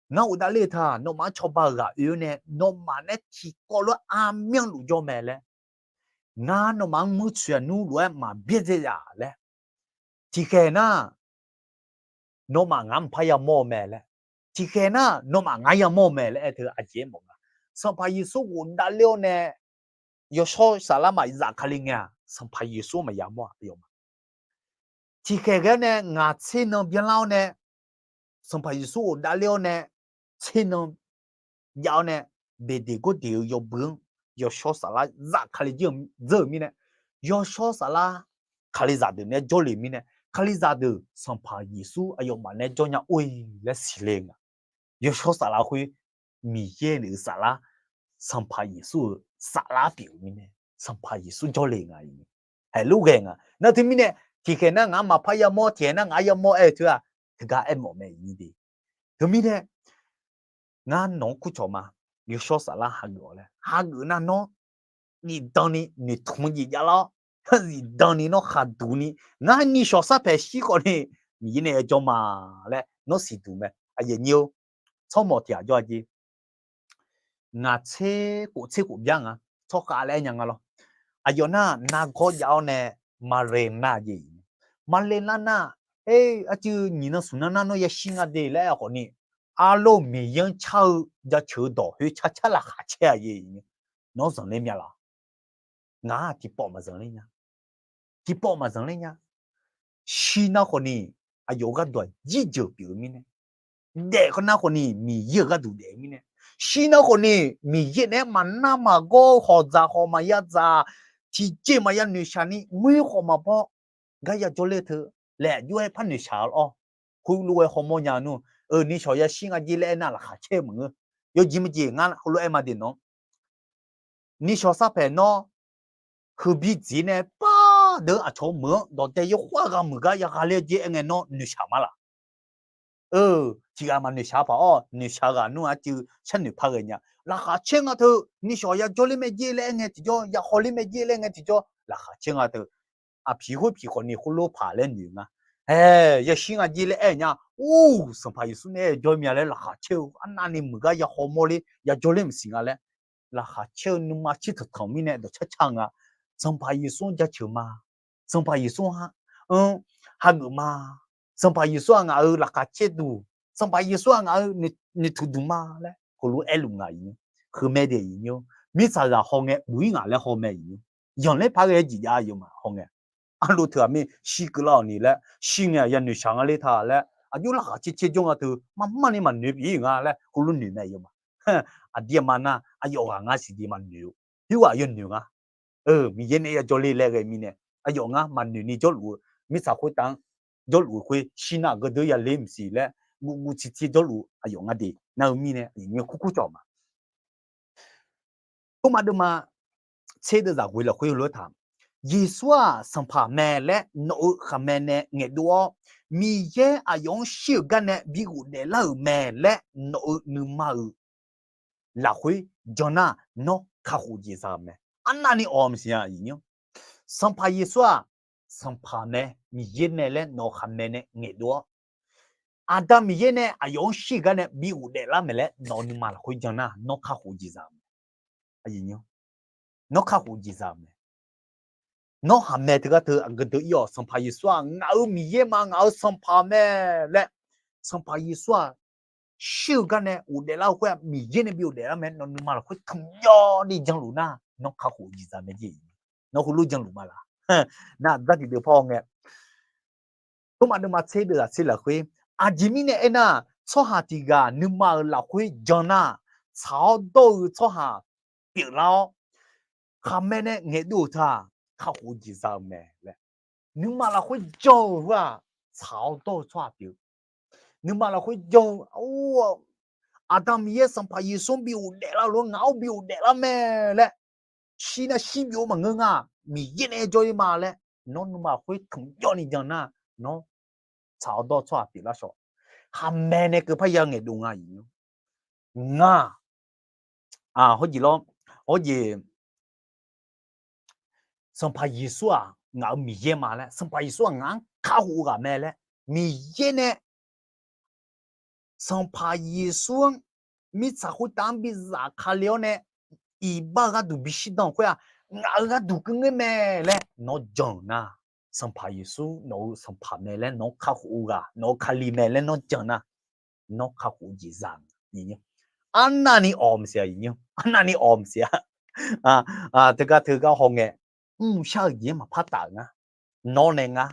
ngar ghofdav ler-eu teu-aq nawmaf-anr cawba-eu ghaq oe-awr nae nawmaf nae tiqkawv lof-aer aqmyanluf jawr mae laer, ngar nawmaf-anr muir tsoeq-a nmr lof-aer maq byaerdzae ya laer, tiqkhaeq nar nawmaf ngaq-anr maqpar yamawr-eu mae laer, tiqkhaeq nar nawmaf ngar yamawr-eu mae laer aer teu aqjeq aer mawf nga. Sanqpaq Yeqsur ghofdav ler-awr nae yawshawr saflar maqzaf kali ngae-aq, Sanqpaq Yeqsur maqya mawr-aq yawma. Tiqkhaeq ghae-awr nae ngaq tser nan byanlar-awr nae, Sanqpaq Yeqsur ghofdav ler-awr nae tser nan jav-awr nae beqdeq gawrdeq-eu yawbui-anr yawshawr saflar zaf Kalizaq dzeur-euq mirnae, yawshawr saflar Kalizaq deuq naeq-aer jawrle-euq mirnae, Kalizaq deuq Sanqpaq Yeqsur aqyawfmaf naeq-aer jawr nya or-e laer siqle nga. Yawshawr saflar khoer Miqyaer-euq saflar, Sanqpaq Yeqsur-euq saflar pyeuf-euq mirnae, Sanqpaq Yeqsur jawrle nga. Haeqlof ghae nga. Nar teumirnae, tiqkhaeq nar ngaq-anr maqpar yamawr, tiqkhaeq nar ngaq-anr yamawr aer-eu teu-aq, teugar aermawf mae iqnyir de. Teumirnae, ngar nawq-anr kurcawq ma. Yawshawr saflar hageuf-awq laer hageuf nar nawr zifdan ni noeqtmq jeq javlar-awr, zifdan ni nawr khaqduq ni, ngar nishawq sarpaeq shir khawf ni Miqyaer nae yajawr ma laer nawr siqduq mae. Aqyuif aqnyir-or, tsawrmawq tiq ghaq jawr-a jeq. Ngaq tser khof tser khof bya nga, tsawrkhav laer aer nya nga lawr. Aqyawf nar nargawr jav-awr nae maqle nar jeq. Maqle nar nar, e, arcuiv nyiq nan smq nan nar nawr yashir nga de laer aer-eu khawf ni, arlawr Miqyaer-anr car-eu jaceuq-eu dawq khoer car car laqkhaq caer-a jeq. Nawr zanqler mya laf? Ngaq-aq tiqpawf maqzanq ler nya. Tiqpawf maqzanq ler nya. Shir nar khawf ni aqyawf-euq gharduq-aq jirjeuq pyeuf-eu mirnae, daef nar khawf ni Miqyaer-euq gharduq daef-eu mirnae, shir nar khawf ni Miqyaer naeq-aer maqnar maqgawr-eu hawq dzaq hawq maqya dzaq, tiqjeq maqya noeqshaq ni ngoer khawf maqbaw, gar yajawr ler teu laer aqjox-aer par noeqshaq-awr, khoerlof-aer hawmawr nya nmr-eu, nishawq yashir nga jeq laer aernar laqkhaq caer-eu maqngeur. Yawjeq maqjeq ngar heulof-aer ma de nawr, nishawq sarpaeq nawr, heubi dziq nae par deuq-anr aqcawq-eu meuq-anr dawqdae yawkhav ghaq muiq gar yaghaq ler jeq aer ngae nawr noeqshaq ma laf? Eu, tiq ghaq maqnoeqshaq paq-awr, noeqshaq ghaq nmr-aq arcuiv sharnoeq par ghae nya. Laqkhaq caer nga teu, nishawq yajawr ler mae jeq laer aer ngae tiqjawr, yahaw ler mae jeq laer aer ngae tiqjawr, laqkhaq caer nga teu. Aqpiq khoer piq khawf ni khoerlof paq laer noeq nga. Aer, yashir nga jeq laer aer nya. Or, Sanqpaq Yeqsur nae aer-eu jawr mya laer laqkhaq caer-eu arnavni muiq gar yahaw mawr ler yajawr ler maqsiq nga laer, laqkhaq caer-eu nuima tser tanqtanq mirnae dawqcar car nga. Sanqpaq Yeqsur-anr jaceuq ma. Sanqpaq Yeqsur-anr hageuf ma. Sanqpaq Yeqsur-aq ngaq-euq laqkhaq caer duq, Sanqpaq Yeqsur-aq ngaq-euq noeqtmq duq ma laer heulof-aer aerluf nga iqnyir. Heu mae de iqnyir-or, mirtsaqzaq hawngae buq-ir ngaq laer haw mae iqnyir. Yanqler par ghae-aer jeq jav-a yawmaf hawngae, arlof teughaq mir shir keuvlar-awq ni laer shir ngae-aq yanoeq shaq nga ler ta laer, aqjox laqkhaq caer caer jawr nga teu marmarni maqnoeq pyeuf-ir nga laer heulof noeq mae yawmaf. Aqdirmar nar aqyawf ghaq ngar siqdi maqnoeq-eu, khoerghaq yawnoeq nga. Miqyaer nae yajawr ler laer ghae mirnae, aqyawf ngar maqnoeq ni jawrluf-eu, mirtsaq khoertav-anr jawrluf-eu khoer shir nar geudeuq yaler maqsiq laer, guvguv tsiqtsiq jawrluf aqyawf ngar de nar-eu mirnae, aqyawf ngar kurkur cawq ma. Tov ma deuvma tser deuvzaq ghoe lafkhoer heulof-aer taq, Yeqsur-aq Sanqpaq mae laer nawq-euq khaqmae nae ngaeqdov-awr, Miqyaer aqyawf-anr shir-euq gar nae bi ghofdaef lar-euq mae laer nawq-euq nuima-euq lafkhoer jan nar, nawr kakhof jeq za-eu mae. Arnavni awq maqsiq-a iqnyir. Sanqpaq Yeqsur-aq Sanqpaq mae, Miqyaer mae laer nawq-euq khaqmae nae ngaeqdov-awr, Aqda Miqyaer nae aqyawf-anr shir-euq gar nae bi ghofdaef lar mae laer nawq-euq nuima lafkhoer jan nar, nawr kakhof jeq za-eu mae. Nawr kakhof jeq za-eu mae. Nawr khaqmae teugar teu aqgeu deuq ir-awq, Sanqpaq Yeqsur-aq ngaq-euq Miqyaer ma, ngaq-euq Sanqpaq mae laer, Sanqpaq Yeqsur-aq shir-euq gar nae ghofdaef lar-eu khoer-aq, Miqyaer nae bi ghofdaef lar mae, nawq-euq nuima lafkhoer tanqjawr ni janluf nar, nawr kakhof jeq za mae jeq. Nawr heulof janluf ma laq? Nar dzar tiqdeuv par-awr ngae, tov ma deuvma tser deuvzaq tser lafkhoer, aqjeq mirnae aernar, tsawrhaq tiq ghaq nuima-euq lafkhoer jan nar, tsaq-awr dawr-eu tsawrhaq pyeuflar-awr, khaqmae nae ngaeqdov-euq teu-aq, kakhof jeq za-eu mae laer. Nuima lafkhoer jan-eu heu-aq, tsaq-awr dawr-eu tsawrhaq pyeuf. Nuima lafkhoer jan-eu, Aqda Miqyaer Sanqpaq Yeqsur-anr bi ghofdaef lar-eu lof-aer ngaq-anr bi ghofdaef lar mae laer, shir nar shir byov maqngeur nga, Miqyaer nae jawr-ir ma laer, nawr nuima lafkhoer tanqjawr ni jan nar, nawr tsaq-awr dawr-eu tsawrhaq pyeuflar shawq. Khaqmae nae keuv parya ngaeqdov nga iqnyir. Ngar, hawjeq lawr, hawjeq, Sanqpaq Yeqsur-aq ngaq-euq Miqyaer ma laer, Sanqpaq Yeqsur-aq ngaq-anr kakhof-eu ghaq mae laer, Miqyaer nae Sanqpaq Yeqsur-anr mirtsaq khoertav-anr bi zafkale-awr nae, iqbax-eu gharduq bishir dan-euq khoer-aq, ngaq-euq gharduq keuvngaer mae laer nawr jan-euq nar, Sanqpaq Yeqsur nawq-euq Sanqpaq mae laer nawq-anr kakhof-eu ghaq, nawq-euq Kali mae laer nawr jan nar, nawr kakhof-eu jeq za-eu. Arnavni awq maqsiq-a iqnyir, arnavni awq maqsiq-a. Teugar teugar hawngae, mrshar-eu jeq-anr maqpar taf-euq ngar, nawr nae ngar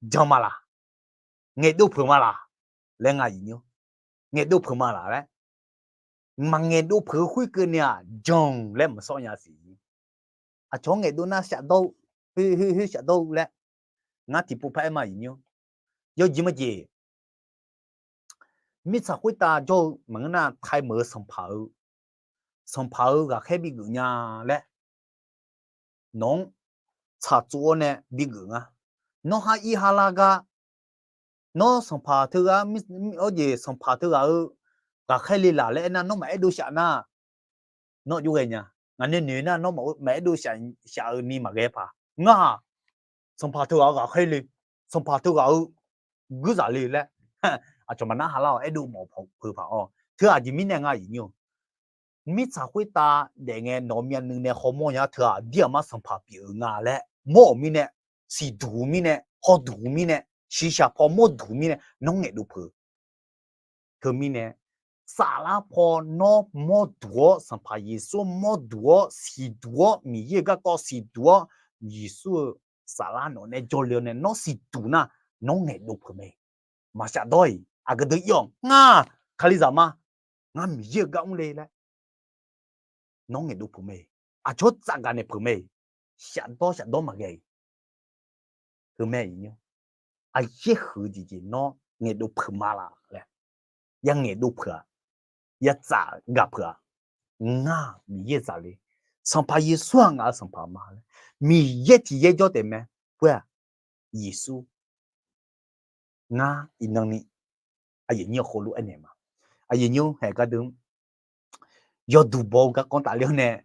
jan ma laq? Ngaeqdov peuq ma laq? Laer nga iqnyir. Ngaeqdov peuq ma laq laer maqngaeq dov peuq-eu khoerkeuv nae-aq jan laer maqsawr nya siq. Aqcawq-anr ngaeqdov nar shafdawr-eu, khoer khoer shafdawr-eu laer ngar tiqpov par aer ma iqnymr. Yawjeq majeq, mirtsaq khoertav jawr-eu maqngeur nar, taemeuq-eu sanqpaq-eu, sanqpaq-eu ghaqkhaer bigeuf nya laer nawq-anr tsaqtsov-awr nae bigeuf nga. Nawr ha ir ha lar gar, nawr sanqpaq teughaq, awr jeq sanqpaq teughaq-eu ghaqkhaer le laq laer aernar, nawr maqaer dov shaf nar, nawr jov ghae nya. Ngaq nae noeq nar, nawr maqaer dov shaf-euq ni maqghae paq. Ngar-aq, sanqpaq teughaq-eu ghaqkhaer le, sanqpaq teughaq-eu guirzaq le laer aqcawq maqnar ha lar-awq, aerdov mawf peuq paq-awq. Teu aqjeq mirnae nga iqnymr-eu, mirtsaq khoertav daef ngae nawq-eu myavnuiv nae hawmawr nya teu-aq, aqdir aqmar sanqpaq pyeuf-eu nga laer mawr-euq mirnae, siqduq-eu mirnae, hawduq-eu mirnae, shiqshaq paw mawrduq-eu mirnae nawr ngaeqdov peuq. Teumirnae, saflar paw nawr mawrduq-awr, Sanqpaq Yeqsur mawrduq-awr siqduq-awr, Miqyaer-euq garkawv siqduq-awr, Yeqsur-eu saflar nawq nae jawrle-awr nae nawr siqduq nar, nawr ngaeqdov peuq mae. Maqshafdawr-iq aqgeu deuq ir-awq, ngar kalizaq ma, ngar Miqyaer-euq gar mrle laer nawr ngaeqdov peuq mae. Aqcawq tsafgaq naeq peuq mae. Shafdawr shafdawr maqghae-iq, teumae iqnymr, aqyaer huiq-eu jeq jeq nawr ngaeqdov peuq ma laf laer, ya ngaeqdov peuq-aq, ya tsafgaq peuq-aq, ngar Miqyaer zaqle, Sanqpaq Yeqsur-aq ngaq-euq Sanqpaq ma laer, Miqyaer tiq yaer jawr taef mae. Khoer-aq, Yeqsur ngar iqnan ni aqyuif aqnyir-eu heulof aernaeq ma. Aqyuif aqnyir-eu haeq gardeuv, yawduq baw-eu garkawv tafler-awr nae,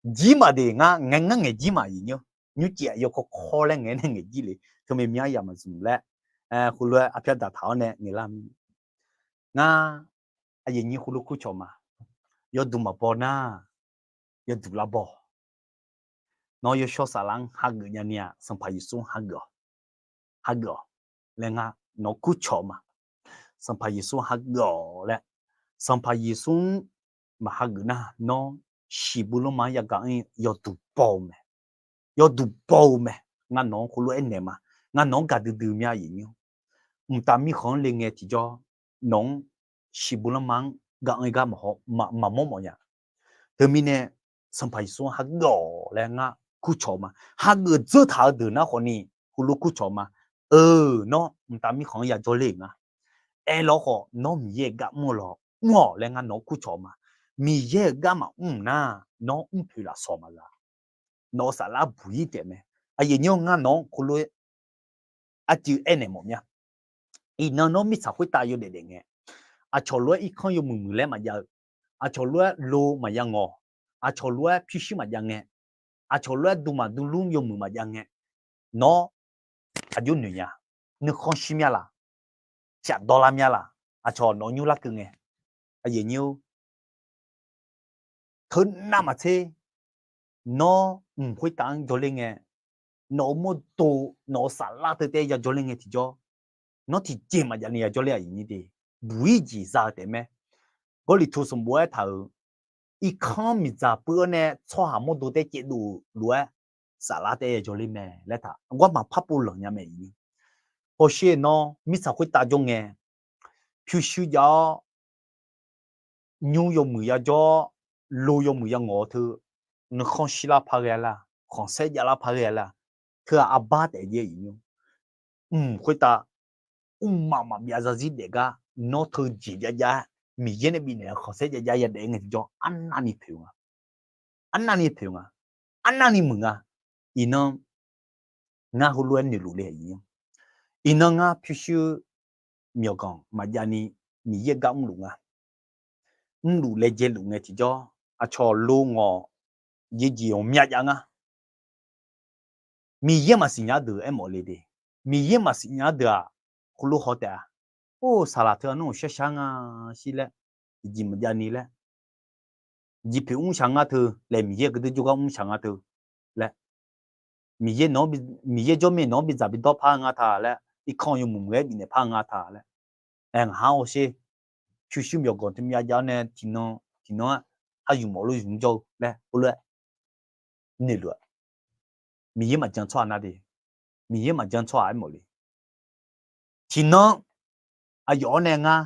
jir maqdeq ngar ngae ngar ngaeq jir ma aqyuif aqnyir-eu, nymrcif-aq yawkawr kawr laer ngaeq nae ngaeq jir le, teumae myanr yaq maqzmq laer, heulof-aer arpyar daqtaq-awr nae ngaeqlar mir. Ngar aqyuif aqnyir heulof kurcawq ma. Yawduq maqbaw nar, yawduq lar baw. Nawr yawshawr saflar-anr hageuf nyani-aq, Sanqpaq Yeqsur-anr hageuf-awq. Hageuf-awq laer ngar nawq-anr kurcawq ma. Sanqpaq Yeqsur hageuf-awq laer, Sanqpaq Yeqsur-anr maqhageuf nar, nawr shiqbuir lanma-anr yagaq-anr yawduq baw-eu mae. Yawduq baw-eu mae. Ngar nawq-anr heulof-aer naeq ma. Ngar nawq-anr gaqdui dui mya aqyuif aqnyir-or, mqtav mirkhanq-anr le ngae tiqjawr, nawq-anr shiqbuir lanma-anr gaq-anr gar maqhaw maqmawr mawfnya. Teumirnae Sanqpaq Yeqsur-anr hageuf-awq laer ngar kurcawq ma. Hageuf dzeur taq-eu deuq nar khawfni heulof kurcawq ma. Eu, nawr mqtav mirkhanq-anr yajawr ler-euq nga. Aerlawr khawf nawr Miqyaer-euq gar mr-eu lawq, mr-awq laer ngar nawq-anr kurcawq ma. Miqyaer-euq gar maqmr nar, nawr mrpoeq lafsawq maqza. Nawq-eu saflar buq-ir taef mae. Aqyuif aqnyir-or, ngar nawq-anr heulof-aer arcuiv aernaeq mawf mya. Iqnan nawr mirtsaq khoertav yawdaef daef ngae, aqcawq lof-aer irkanr yawmuiq muiq laer maqjav-eu, aqcawq lof-aer lo maqya ngawq, aqcawq lof-aer pyurshuir maqjav ngae, aqcawq lof-aer duq maqdurlur yawmuiq maqjav ngae, nawr aqjox noeq nya, nuikhanr shir mya laf, shafdawr lar mya laf, aqcawq nawq-anr nymr larkeuv ngae, aqyuif aqnyir-or, teunav maqtser, nawr mq khoertav-anr jawrler ngae, nawq-euq mawrdo, nawq-euq saflar teu taef-aer yajawrler ngae tiqjawr, nawr tiqjeq maqjav ni yajawrler aqyuif aqnyir de, buq-ir jeq za-eu taef mae. Gawrliqtu sanqbof aertaq-euq, irkanr miqdzaq puiv-awr nae tsawrhaq mawrdo taef-aer caevdov-euq lof-aer saflar taef-aer yajawrler mae laer taq, aqgar maqpar pov lanq nya mae. Hawsher nawr mirtsaq khoertav jawr ngae, pyurshuir jav-awr, nymr yawmuiq yajawr, lo yawmuiq yangawq-eu teu, nuikhanr shirlar par ghae la, khanqsaer javlar par ghae la, teu-aq arbar taef jaer iqnymr. Mq khoertav, mqmaq maqbyav zarzir daef gar, nawr teujeq jav jav-aer Miqyaer nae bifnaeq-eu khanqsaer jav jav yadaef ngae tiqjawr arnavni poeq nga. Arnavni poeq nga. Arnavni muiq nga. Iqnan ngar heulof-aer noeqluf le iqnymr. Iqnan ngar pyurshuir myawqganq maqjav ni Miqyaer gar mrluf nga. Mrluf laejae luf ngae tiqjawr, aqcawq lo ngawq jeqjeq ghawqmya jav nga. Miqyaer maqsiq nya deuq aermawf le de. Miqyaer maqsiq nya deuq-aq, heulof haw taef-a. Or, saqlaq teu-aq nawr-euq shar shar nga shir laer, jeq maqjav ni laer, jeq poeq mr shaq nga teu laer, Miqyaer gardeur jawrgar mr shaq nga teu laer, Miqyaer jawrmir nawq-anr bidzaq bidawr par nga taq laer, irkanr yawmuiq muiq-aer bifnaeq par nga taq laer, aer ngaq har hawsher, pyurshuir myawqganq teu myav jav-awr nae tiqnan tiqnan-aer har yumq mawf lof yumq jawr-eu laer heulof-aer noeqluf-a. Miqyaer maqjan tsawrhaq nar de. Miqyaer maqjan tsawrhaq aermawf le. Tiqnan aqyawf-awr nae ngar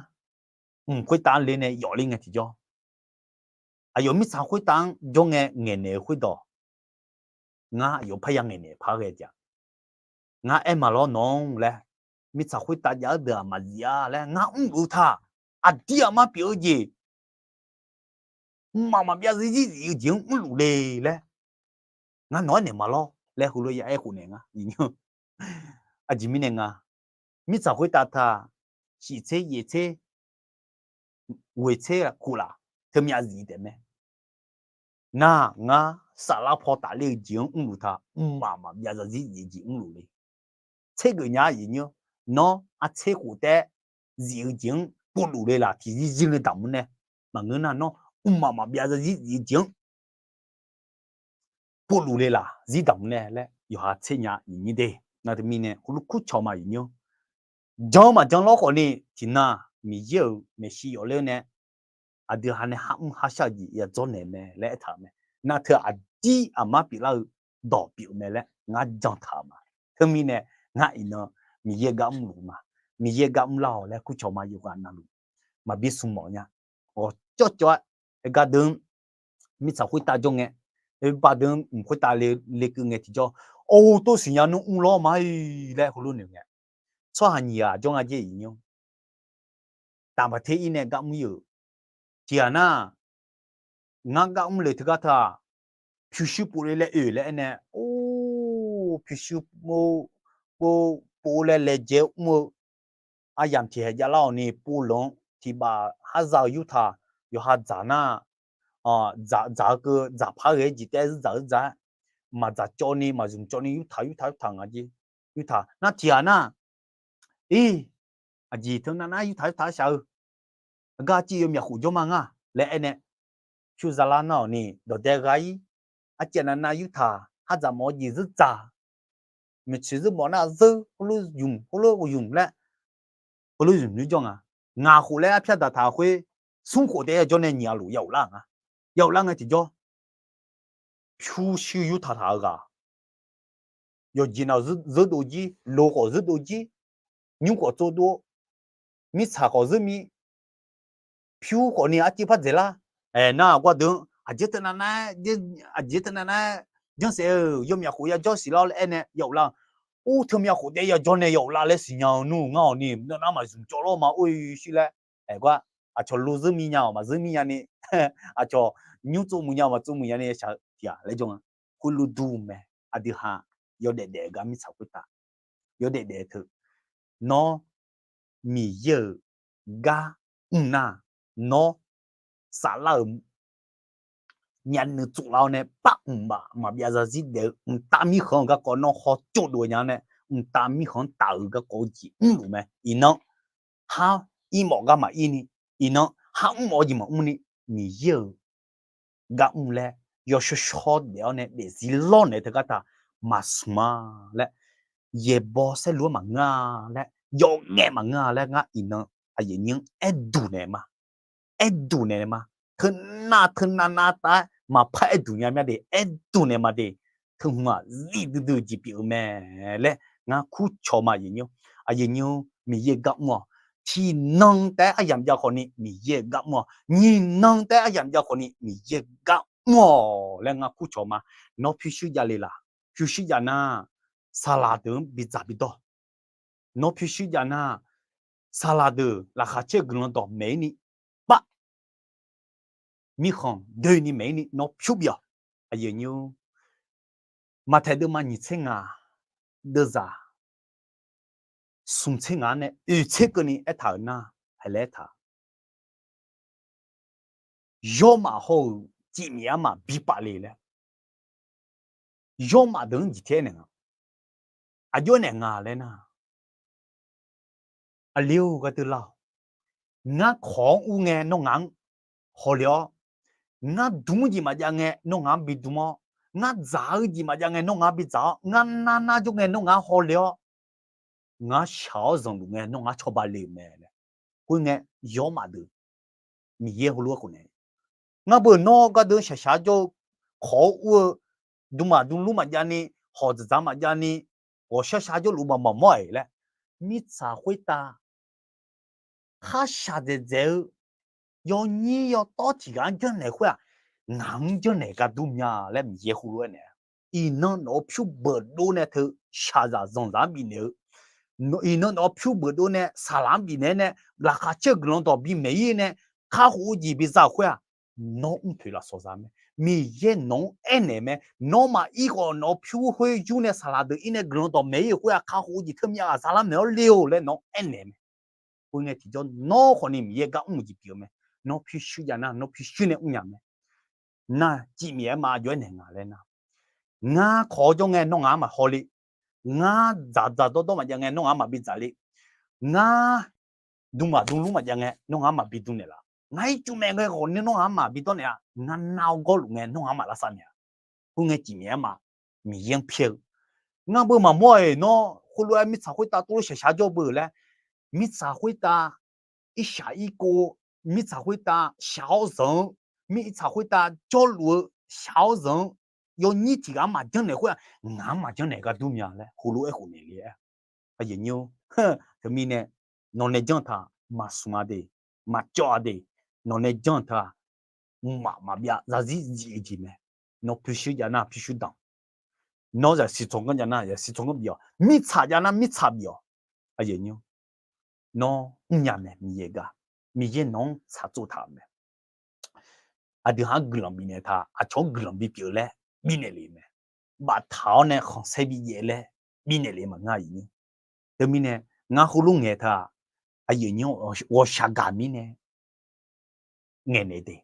mq khoertav-anr le nae yawf le ngae tiqjawr, Aqyawf mirtsaq khoertav-anr jawr ngae ngaeqnaeq-eu khoerdawq, ngar aqyawf parya ngaeqnaeq par ghae jav. Ngar aer maqlawr nawq-anr laer, mirtsaq khoertav jav-eu deuq-aq maqzif-a laer ngar mrluf taq, aqdir aqmar pyeuf-eu jeq, mqmaq maqbyav zarzir zif-eu jeq-anr mrluf le laer, ngar nawq-aer naeq maqlawr laer heulof ya aer khofnaeq nga. Aqjeq mirnae nga, mirtsaq khoertav taq, shif tser yaef tser ghoeq tser khof laf teumyav zif taef mae. Nar ngar saflar paw tafler-eu jeq-anr mrluf taq, mqmaq maqbyav zarzir zif-eu jeq mrluf le. Tser geuf nya-a aqyuif nyir-awr, nawr artser khof taef-aer zif-eu jeq-anr povluf le laq tiqzir zir ngae damq-anr nae, maqngeur nar nawr mqmaq maqbyav zarzir zif-eu jeq-anr povluf le laq zir damq-anr nae laer yawqha tser nya aqyuif nyir de. Nar teumirnae heulof kurcawq ma aqyuif nyir-awr, jan-eu maqjan lawr khawfni tiqnan Miqyaer-euq maeqshi yawf ler-awr nae aqdui ha nae harmr harshar-eu jeq yadzawr naeq mae laer aertaq-euq mae. Nar teu aqdir aqmar pyeuflar-eu dawq pyeuf mae laer ngar jan taq-euq ma. Teumirnae ngar iqnan Miqyaer gar mrluf ma. Miqyaer gar mrlar-awq laer kurcawq ma yawqghaq navluf maqbi smq mawf nya. Ghawqcawv cawv-aer, aer gar deuq-anr mirtsaq khoertav jawr ngae, aer bar deuq-anr mq khoertav lekeuv ngae tiqjawr, awr tov siqnya nmr mrlawr ma-ir laer heulof noeq ngae, tsawrhaq nyiq ghaq jawr nga jer aqyuif nyir-awr, taqmaq ter ir nae gar mr ir-euq, tiqghaq nar, ngar gar mr le teugar teu-aq, pyurshuir pov le laer oe laer aernae, or, pyurshuir pov, pov, pov laer laejae mr-eu, aryamq tiq haeq javlar-awq ni pov lanq-anr tiq baf har za-eu yurtaq, yawqha dzaq nar, dzaq-eu keuv dzaq par ghae-aer jeq taef-aer zeur dzaq-eu dzaq-aer, maqdzaq cawv ni maqzmq cawv ni yurtaq yurtaq yurtaq nga jer. Yurtaq nar tiqghaq nar, ir, aqjeq teu navnav yurtaq yurtaq shaq-eu, aqgar civ yawmyaq khof jawr ma nga laer aernae, pyur zalar nar-awq ni dawqdae gha-ir, arciv navnav yurtaq har dzaq mawf-eu jeq zeur dzaq, maeqtsoeq zeur mawf nar zeur, heulof zmq heulof zmq laer, heulof zmq nymr jawr nga. Ngaq khof laer arpyar daqtaq khoer, smr khof taef-aer yajawr nae nyiq ghaq luf ya ghoflar nga. Ya ghoflar ngae tiqjawr, pyurshuir yurtaq taq-eu ghaq, yawqjeq nav zeur dov jir, lo khawf zeur dov jir, nymr khawf tsov dov, mirtsaq khawf zeur mir, pyur khawf ni arciv par dzaeqlar. Aer nar aqgar deuq-anr aqjeq teu navnav-aer, aqjeq teu navnav-aer janrsaef-eu yawmyaq khof yajawr siqlar-awr laer aernae ya ghoflar. Or, teumyav khof taef-aer yajawr nae ya ghoflar laer siqnya-eu nmr ngar-awq ni, nawr nar maqzmq cawv lawr ma or shuir laer. Aergar, aqcawq lo zeur mir nya-awq maqzeur mir nya ni, aqcawq nymr tsov muiq nya-awq maqtsov muiq nya ni shaq-eu tiq ghaq laer jawr nga. Khoerlof dur mae, aqdui ha yawdaef daef-eu gar mirtsaq khoertav, yawdaef daef teu, nawr Miqyaer-euq gar mr nar, nawr saflar-euq myavnuiv tsoflar-awr nae par mqmaq maqbyav zarzir daef-eu mqtav mirkhanq-eu garkawv nawr hawtsov dov nya-awr nae, mqtav mirkhanq-anr taf-eu garkawv-eu jeq mrluf mae. Iqnan har ir mawf gar maqir ni, iqnan har mr mawf-eu jeq maqmr ni, Miqyaer-euq gar mr laer yawshawr shawr daef-awr nae daefzir lawrnaeq teugar taq maqsmq-a laer, yaeqbawq saerlu-anr maqngeur-a laer, yawf ngaef maqngeur-a laer ngar iqnan aqyuif nyir-anr aerduq naeq ma. Aerduq naeq ma. Teunav teunav nav tav-aer maqpar aerduq nya myav de, aerduq naeq ma de. Teuhmq-aq zif duidui-eu jeq pyeuf-eu mae laer ngar kurcawq ma aqyuif nyir-or. Aqyuif nyir-or, Miqyaer gar mr-awq. Tiqnan taef-aer aryamq jav khawfni Miqyaer gar mr-awq. Nyiqnan taef-aer aryamq jav khawfni Miqyaer gar mr-awq laer ngar kurcawq ma. Nawr pyurshuir jav le laq? Pyurshuir jav nar, saqlaq deuq-anr bidzaq bidawr. Nawr pyurshuir jav nar, saqlaq deuq laqkhaq caer guiqlanq dawqmaeq-ir ni, pav mirkhanq doeni maeq-ir ni nawr pyur bif-awq. Aqyuif nyir-or, Maqtaeq deuvma nyiq tser ngaq deuvzaq smq tser ngaq-anr nae oeq tser keuvni aertaq-euq nar, haiq laer aertaq, yawrmaf hawr-euq cifmif armaf bi paf le laer, yawrmaf deuq-anr jeq taef-aer naeq nga, aqjox-aer naeq nga laer nar, aqli-or gharduq lar-awq. Ngar kawq-anr ur ngae nawr ngaq-anr hawle-awr, ngar dmq-eu jeq maqjav ngae nawr ngaq-anr bi dmq-awr, ngar dzaq-eu jeq maqjav ngae nawr ngaq-anr bi dzaq-awr, ngar nar nar jawr ngae nawr ngaq-anr hawle-awr, ngar shaq-awr zanqluf ngae nawr ngaq-anr cawba le-euq mae laer. Khoerngae, yawrmaf deuq Miqyaer heulof-aer khofnaeq, ngar beu nawr gharduq shaqshaq jawr-eu, kawq-awr ur-eu, dmqmaq dmqlur maqjav ni, hawq dzaqdzaq maqjav ni, ghawqshar shar jawrluf maqmaq mawr-aq laer, mirtsaq khoertav kharshaq dzaeqdzaeq-eu yawnyir yawtawr tiq ghaq-anr janrnaeq khoer-aq, ngaq-anr janrnaeq gar dur mya laer Miqyaer heulof-aer naeq-a. Iqnan nawq-euq pyur beuqdov nae teu shaqzaq zanqzaq-anr bifnaeq-eu, iqnan nawq-euq pyur beuqdov nae saqlaq-anr bifnaeq-aer nae, laqkhaq caer-eu guiqlanq dawq bimaeq-ir nae, kakhof-eu jeq biza-euq khoer-aq, nawr mr poeq lafsawq za mae. Miqyaer nawq-anr aernaeq mae. Nawmaf ir khawf nawq-euq pyur khoer yur nae saqlaq deuq ir nae guiqlanq dawq maeq-ir-euq khoer-aq, kakhof-eu jeq teu myav ghaq za lar maeq-awr le-or laer nawq-anr aernaeq mae. Khoer ngae tiqjawr nawr khawfni Miqyaer gar mr-eu jeq pyeuf-eu mae. Nawr pyurshuir jav nar nawr pyurshuir nae mr nya mae. Nar cifmyaef-aer ma jov-aer naeq nga laer nar, ngar kawq-awr jawr ngae nawr ngaq-anr maqhaw le. Ngar dzaqdzaq dawrdawr maqjav ngae nawr ngaq-anr maqbi dzaq le. Ngar dmqmaq dmqlur maqjav ngae nawr ngaq-anr maqbi dmq naeqlaf. Ngar ircuf maeq ngae khawfni nawr ngaq-anr maqbi dawrnaeq-a. Ngar nar-awr gawrluf ngae nawr ngaq-anr maqlavsav naeq-a. Khoer ngae cifmyaef-aer ma Miqyaer-anr pyaer-eu, ngar beu maqmawr-iq nawr khoerlof-aer mirtsaq khoertav tov lof shaqshaq jawr beu laer, mirtsaq khoertav irshaq irkov, mirtsaq khoertav shaq-awr zanq-eu, mirtsaq khoertav jawrluf-eu shaq-awr zanq-eu, yawnyir tiq ghaq-anr maqjanr naeq khoer-aq, ngaq-anr maqjanr naeq gar dur mya laer heulof-aer khofnaeq le-aer. Aqyuif aqnyir-or, teumirnae nawq nae janr-eu taq maqsmq-a de, maqcawv-a de, nawq nae janr-eu taq mqmaq maqbyav zarzir zif-eu jeq mae. Nawr pyurshuir jav nar pyurshuir danq, nawr zaqsiq tsawrganr jav nar zaqsiq tsawrganr bif-awq, mirtsaq jav nar mirtsaq bif-awq. Aqyuif aqnyir-or, nawr mrnya mae Miqyaer gar, Miqyaer nawq-anr tsaqtsov taq-euq mae. Aqdui-anr guiqlanq bifnaeq taq aqcawq-anr guiqlanq bipyeuf laer bifnaeq lef mae. Baftaq-awr nae khanqsaer bijaev laer bifnaeq lef maqngeur-a. Teumirnae ngar heulof ngaeq taq-aq, aqyuif aqnyir-or, ghawqshaq gaq mirnae ngaeqnaeq de.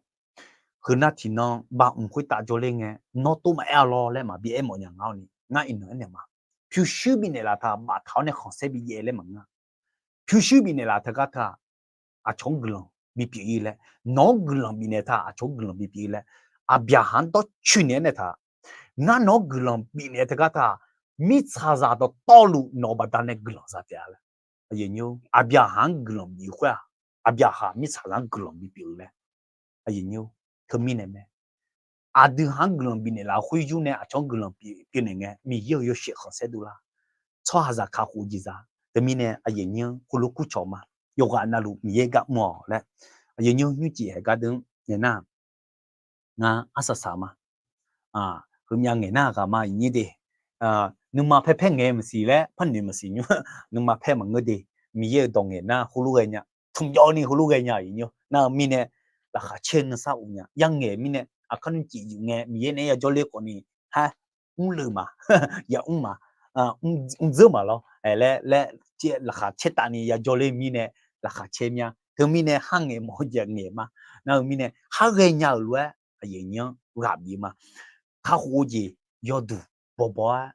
Heunar tiqnan bamq khoertav jawrler ngae nawr tov maqaer-a lawr laer maqbi aermawf nya nga-awr ni ngar iqnan aernaeq ma. Pyurshuir bifnaeq laf taq baftaq-awr nae khanqsaer bijaev laer maqngeur-a. Pyurshuir bifnaeq laf teu gar taq aqcawq-anr guiqlanq bipyeuf-ir laer, nawq-anr guiqlanq bifnaeq taq aqcawq-anr guiqlanq bipyeuf-ir laer, Aqbyaqhaq-anr dawrcoeni-aer nae taq, ngar nawq-anr guiqlanq bifnaeq teu gar taq, mirtsaqzaq dawqtawvluf nawq-euq baqdanae guiqlanq za taef-a laer. Aqbyaqhaq-anr guiqlanq bif-eu khoer-aq, Aqbyaqhaq mirtsaqzaq-anr guiqlanq bipyeuf-eu laer. Teumirnae mae, aqdui haq-anr guiqlanq bifnaeq laf-eu khoer yur nae aqcawq-anr guiqlanq bipyeuf naeq ngae Miqyaer-euq yawshaef khanqsaer dovlar, tsawrhaqzaq kakhof-eu jeq za. Teumirnae aqyuif aqnyir-anr heulof kurcawq ma. Yawqghaq navluf Miqyaer gar mr-awq laer, aqyuif aqnyir nymrcif haeq gar deuq-anr naeq nar, ngar arsaq saq ma. Heumyav ngaeq nar ghaq ma iqnyir de. Nuima paer paer ngaeq maqsiq laer par noeq maqsiq nymr, nuima paer maqngeur de. Miqyaer-euq dawq ngaeq nar heulof ghae nya, tmqjawv ni heulof ghae nya iqnyir. Nar-eu mirnae laqkhaq caer nuisar of nya. Yar ngaeq mirnae aqkar nymrcif yuf ngae Miqyaer naeq-aer yajawr ler khawfni, har, mrleuq ma, yamr ma, mrdzeur ma lawr, laer, laer, laqkhaq caer tavni yajawr ler mirnae, laqkhaq caer mya. Teumirnae har ngaeq mawf-eu jeq ngaeq ma. Nar-eu mirnae har ghae nya-euq lof-aer aqyuif aqnyir-anr ghaq bif ma. Kakhof-eu jeq yawduq bawbaw-aer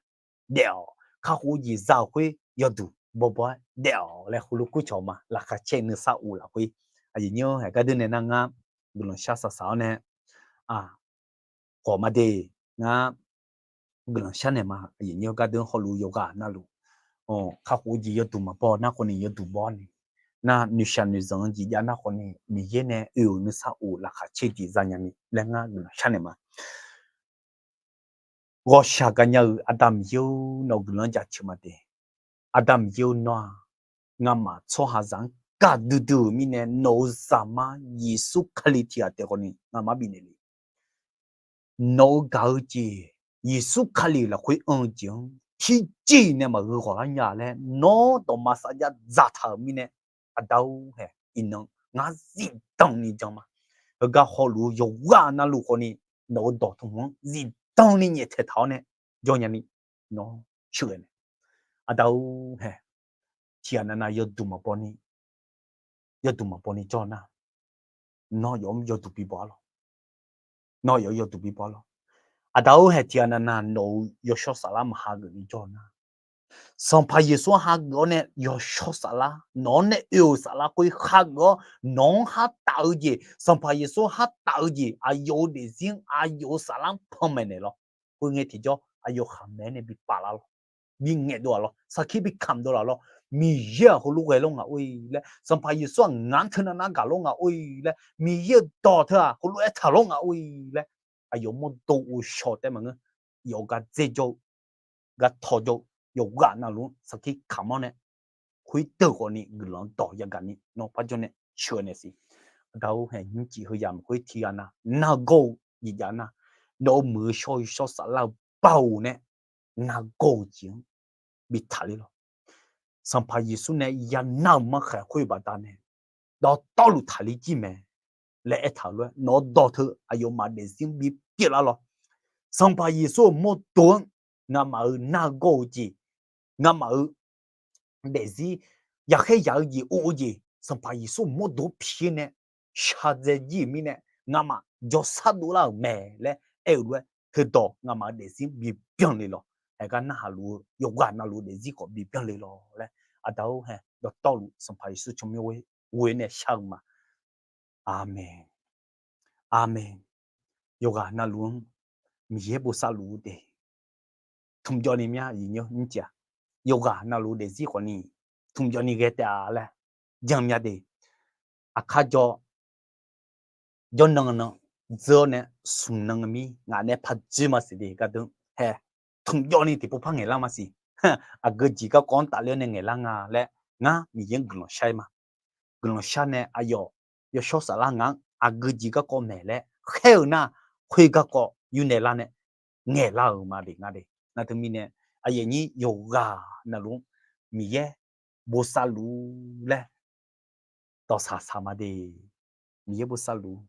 daef-awq. Kakhof-eu jeq za-euq khoer yawduq bawbaw-aer daef-awq laer heulof kurcawq ma. Laqkhaq caer nuisar of lafkhoer, aqyuif aqnyir haeq gar deuq nae nar ngar guiqlanq shar saq saq-awr nae, khawf ma de, ngar guiqlanq sharnaeq ma. Aqyuif aqnyir gar deuq hawluf yawqghaq navluf, kakhof-eu jeq yawduq maqbaw nar khawfni yawduq baw-awr ni, nar noeqshaq noeqzanq-eu jeq jav nar khawfni Miqyaer nae oe-euq nuisar of laqkhaq caer jeq za nya ni laer ngar guiqlanq sharnaeq ma. Ghawqshaq gaqnya-euq Aqda Miqyaer-or, nawq-euq guiqlanq-anr jaceuq ma de. Aqda Miqyaer-or, nawr-aq, ngamaf tsawrhaqzaq-anr gaqdui dui-euq mirnae nawq-euq Zaqmar Yeqsur Kali tiq ghaq taef khawfni ngamaf bifnaeq le. Nawq-euq gaq-eu jeq, Yeqsur Kali lafkhoer anr-eu jeq-anr tiqjeq nae maqgheu khawq lar nya laer nawr dawqma sar jav dzaqtaq-euq mirnae, Aqda-or hae, iqnan ngar zifdan ni jan ma. Heugar hawluf-eu yawqghaq navluf khawfni nawq-euq dawq tmq-anr zifdan ni nyaeftaeq taq-awr nae jawr nya ni nawr sheuqghae nae, Aqda-or hae, tiqghaq navnav yawduq maqbaw ni, yawduq maqbaw ni jawr nar, nawr yawf-anr yawduq bibaw-ar lawr. Nawr yawf-anr yawduq bibaw-ar lawr. Aqda-or hae, tiqghaq navnav nawq-euq yawshawr saflar maqha geuf ni jawr nar, Sanqpaq Yeqsur-anr hageuf-awr nae yawshawr saflar, nawq-anr nae oe-euq saflar khoer hageuf-awr, nawq-anr har taf-eu jeq, Sanqpaq Yeqsur-anr har taf-eu jeq, aqyawf-euq daefzir-anr aqyawf-euq saflar-anr panmaeq naeq lawr. Khoerngae tiqjawr aqyawf khaqmae-aer nae bi paf lar lawr, bi ngaeqdov-aq lawr, sarkir bi kamq dov laf lawr. Miqyaer-aq heulof ghae lawr ngaq or-e laer, Sanqpaq Yeqsur-aq ngaq-anr teunav nar gaq lawr ngaq or-e laer, Miqyaer-euq dawq teu-aq heulof-aer taq lawr ngaq or-e laer, aqyawf mawrdo ghovshaw taef maqngeur. Yawf-eu gar dzaer jawr-eu, gar taw jawr-eu, yawqghaq navluf-anr sarkir kamq-awr nae, khoerdeuq khawfni guiqlanq-anr dawq yagaq ni nawr par jawr nae sheuqghae naeq siq. Aqda-or hae, nymrcif heuyaq mq khoer tiqghaq nav nargawr-eu jeq jav nar, nawq-euq muiq-eu shawr-eu shawr saflar-eu baoq nae nargawr-eu jeq-anr bi taqler lawq. Sanqpaq Yeqsur nae yanar-euq markhaeq khoer baqdanae dawqtawvluf taqler jir mae laer aertaq-euq lof-aer, nawq-eu dawq teu aqyawfmaf daefzir-anr bipyeuf lar lawq. Sanqpaq Yeqsur-euq mawrdo-anr ngamaf-euq nargawr-eu jeq, ngamaf-euq daefzir yaqkhaer yaq-eu jeq, of-eu jeq, Sanqpaq Yeqsur mawrdo pir nae shaqdzae jir-euq mirnae, ngamaf jawrshar dovlar-euq mae laer aer-euq lof-aer, teudawq ngamaf-euq daefzir bibyan le lawq. Haeqgar narhaq luf-eu yawqghaq navluf-eu daefzir khawf bibyan le lawq laer, aqda-or hae dawqtawvluf Sanqpaq Yeqsur tsawrmyanr ghoe nae shar-eu ma. Aqmeq. Aqmeq. Yawqghaq navluf-anr Miqyaer bosav luf-eu de, tmqjawv ni mya, iqnyar mrcae-a. Yawqghaq navluf-eu daefzir khawfni tmqjawv ni ghae taef-a laer jan mya de. Aqkar jawr, jawrnan nan dzeur-awr nae smq nan mir ngaq nae par dzoer maqsiq de gardeuv hae, tmqjawv ni tiqpov par ngaeqlar maqsiq. Aqgeu jeq garkawv-anr tafler-awr nae ngaeqlar nga laer ngar Miqyaer-anr guiqlanq shar-ir ma. Guiqlanq shar nae aqyawf yawshawr saflar ngaq-anr aqgeu jeq garkawv maeq laer khaer-eu nar, khoer garkawv yur naeq lar nae ngaeqlar-euq ma de ngar de. Nar teumirnae aqyawf nyir yawqghaq navluf-anr Miqyaer bosav luf laer dawqsaq saq ma de. Miqyaer bosav luf.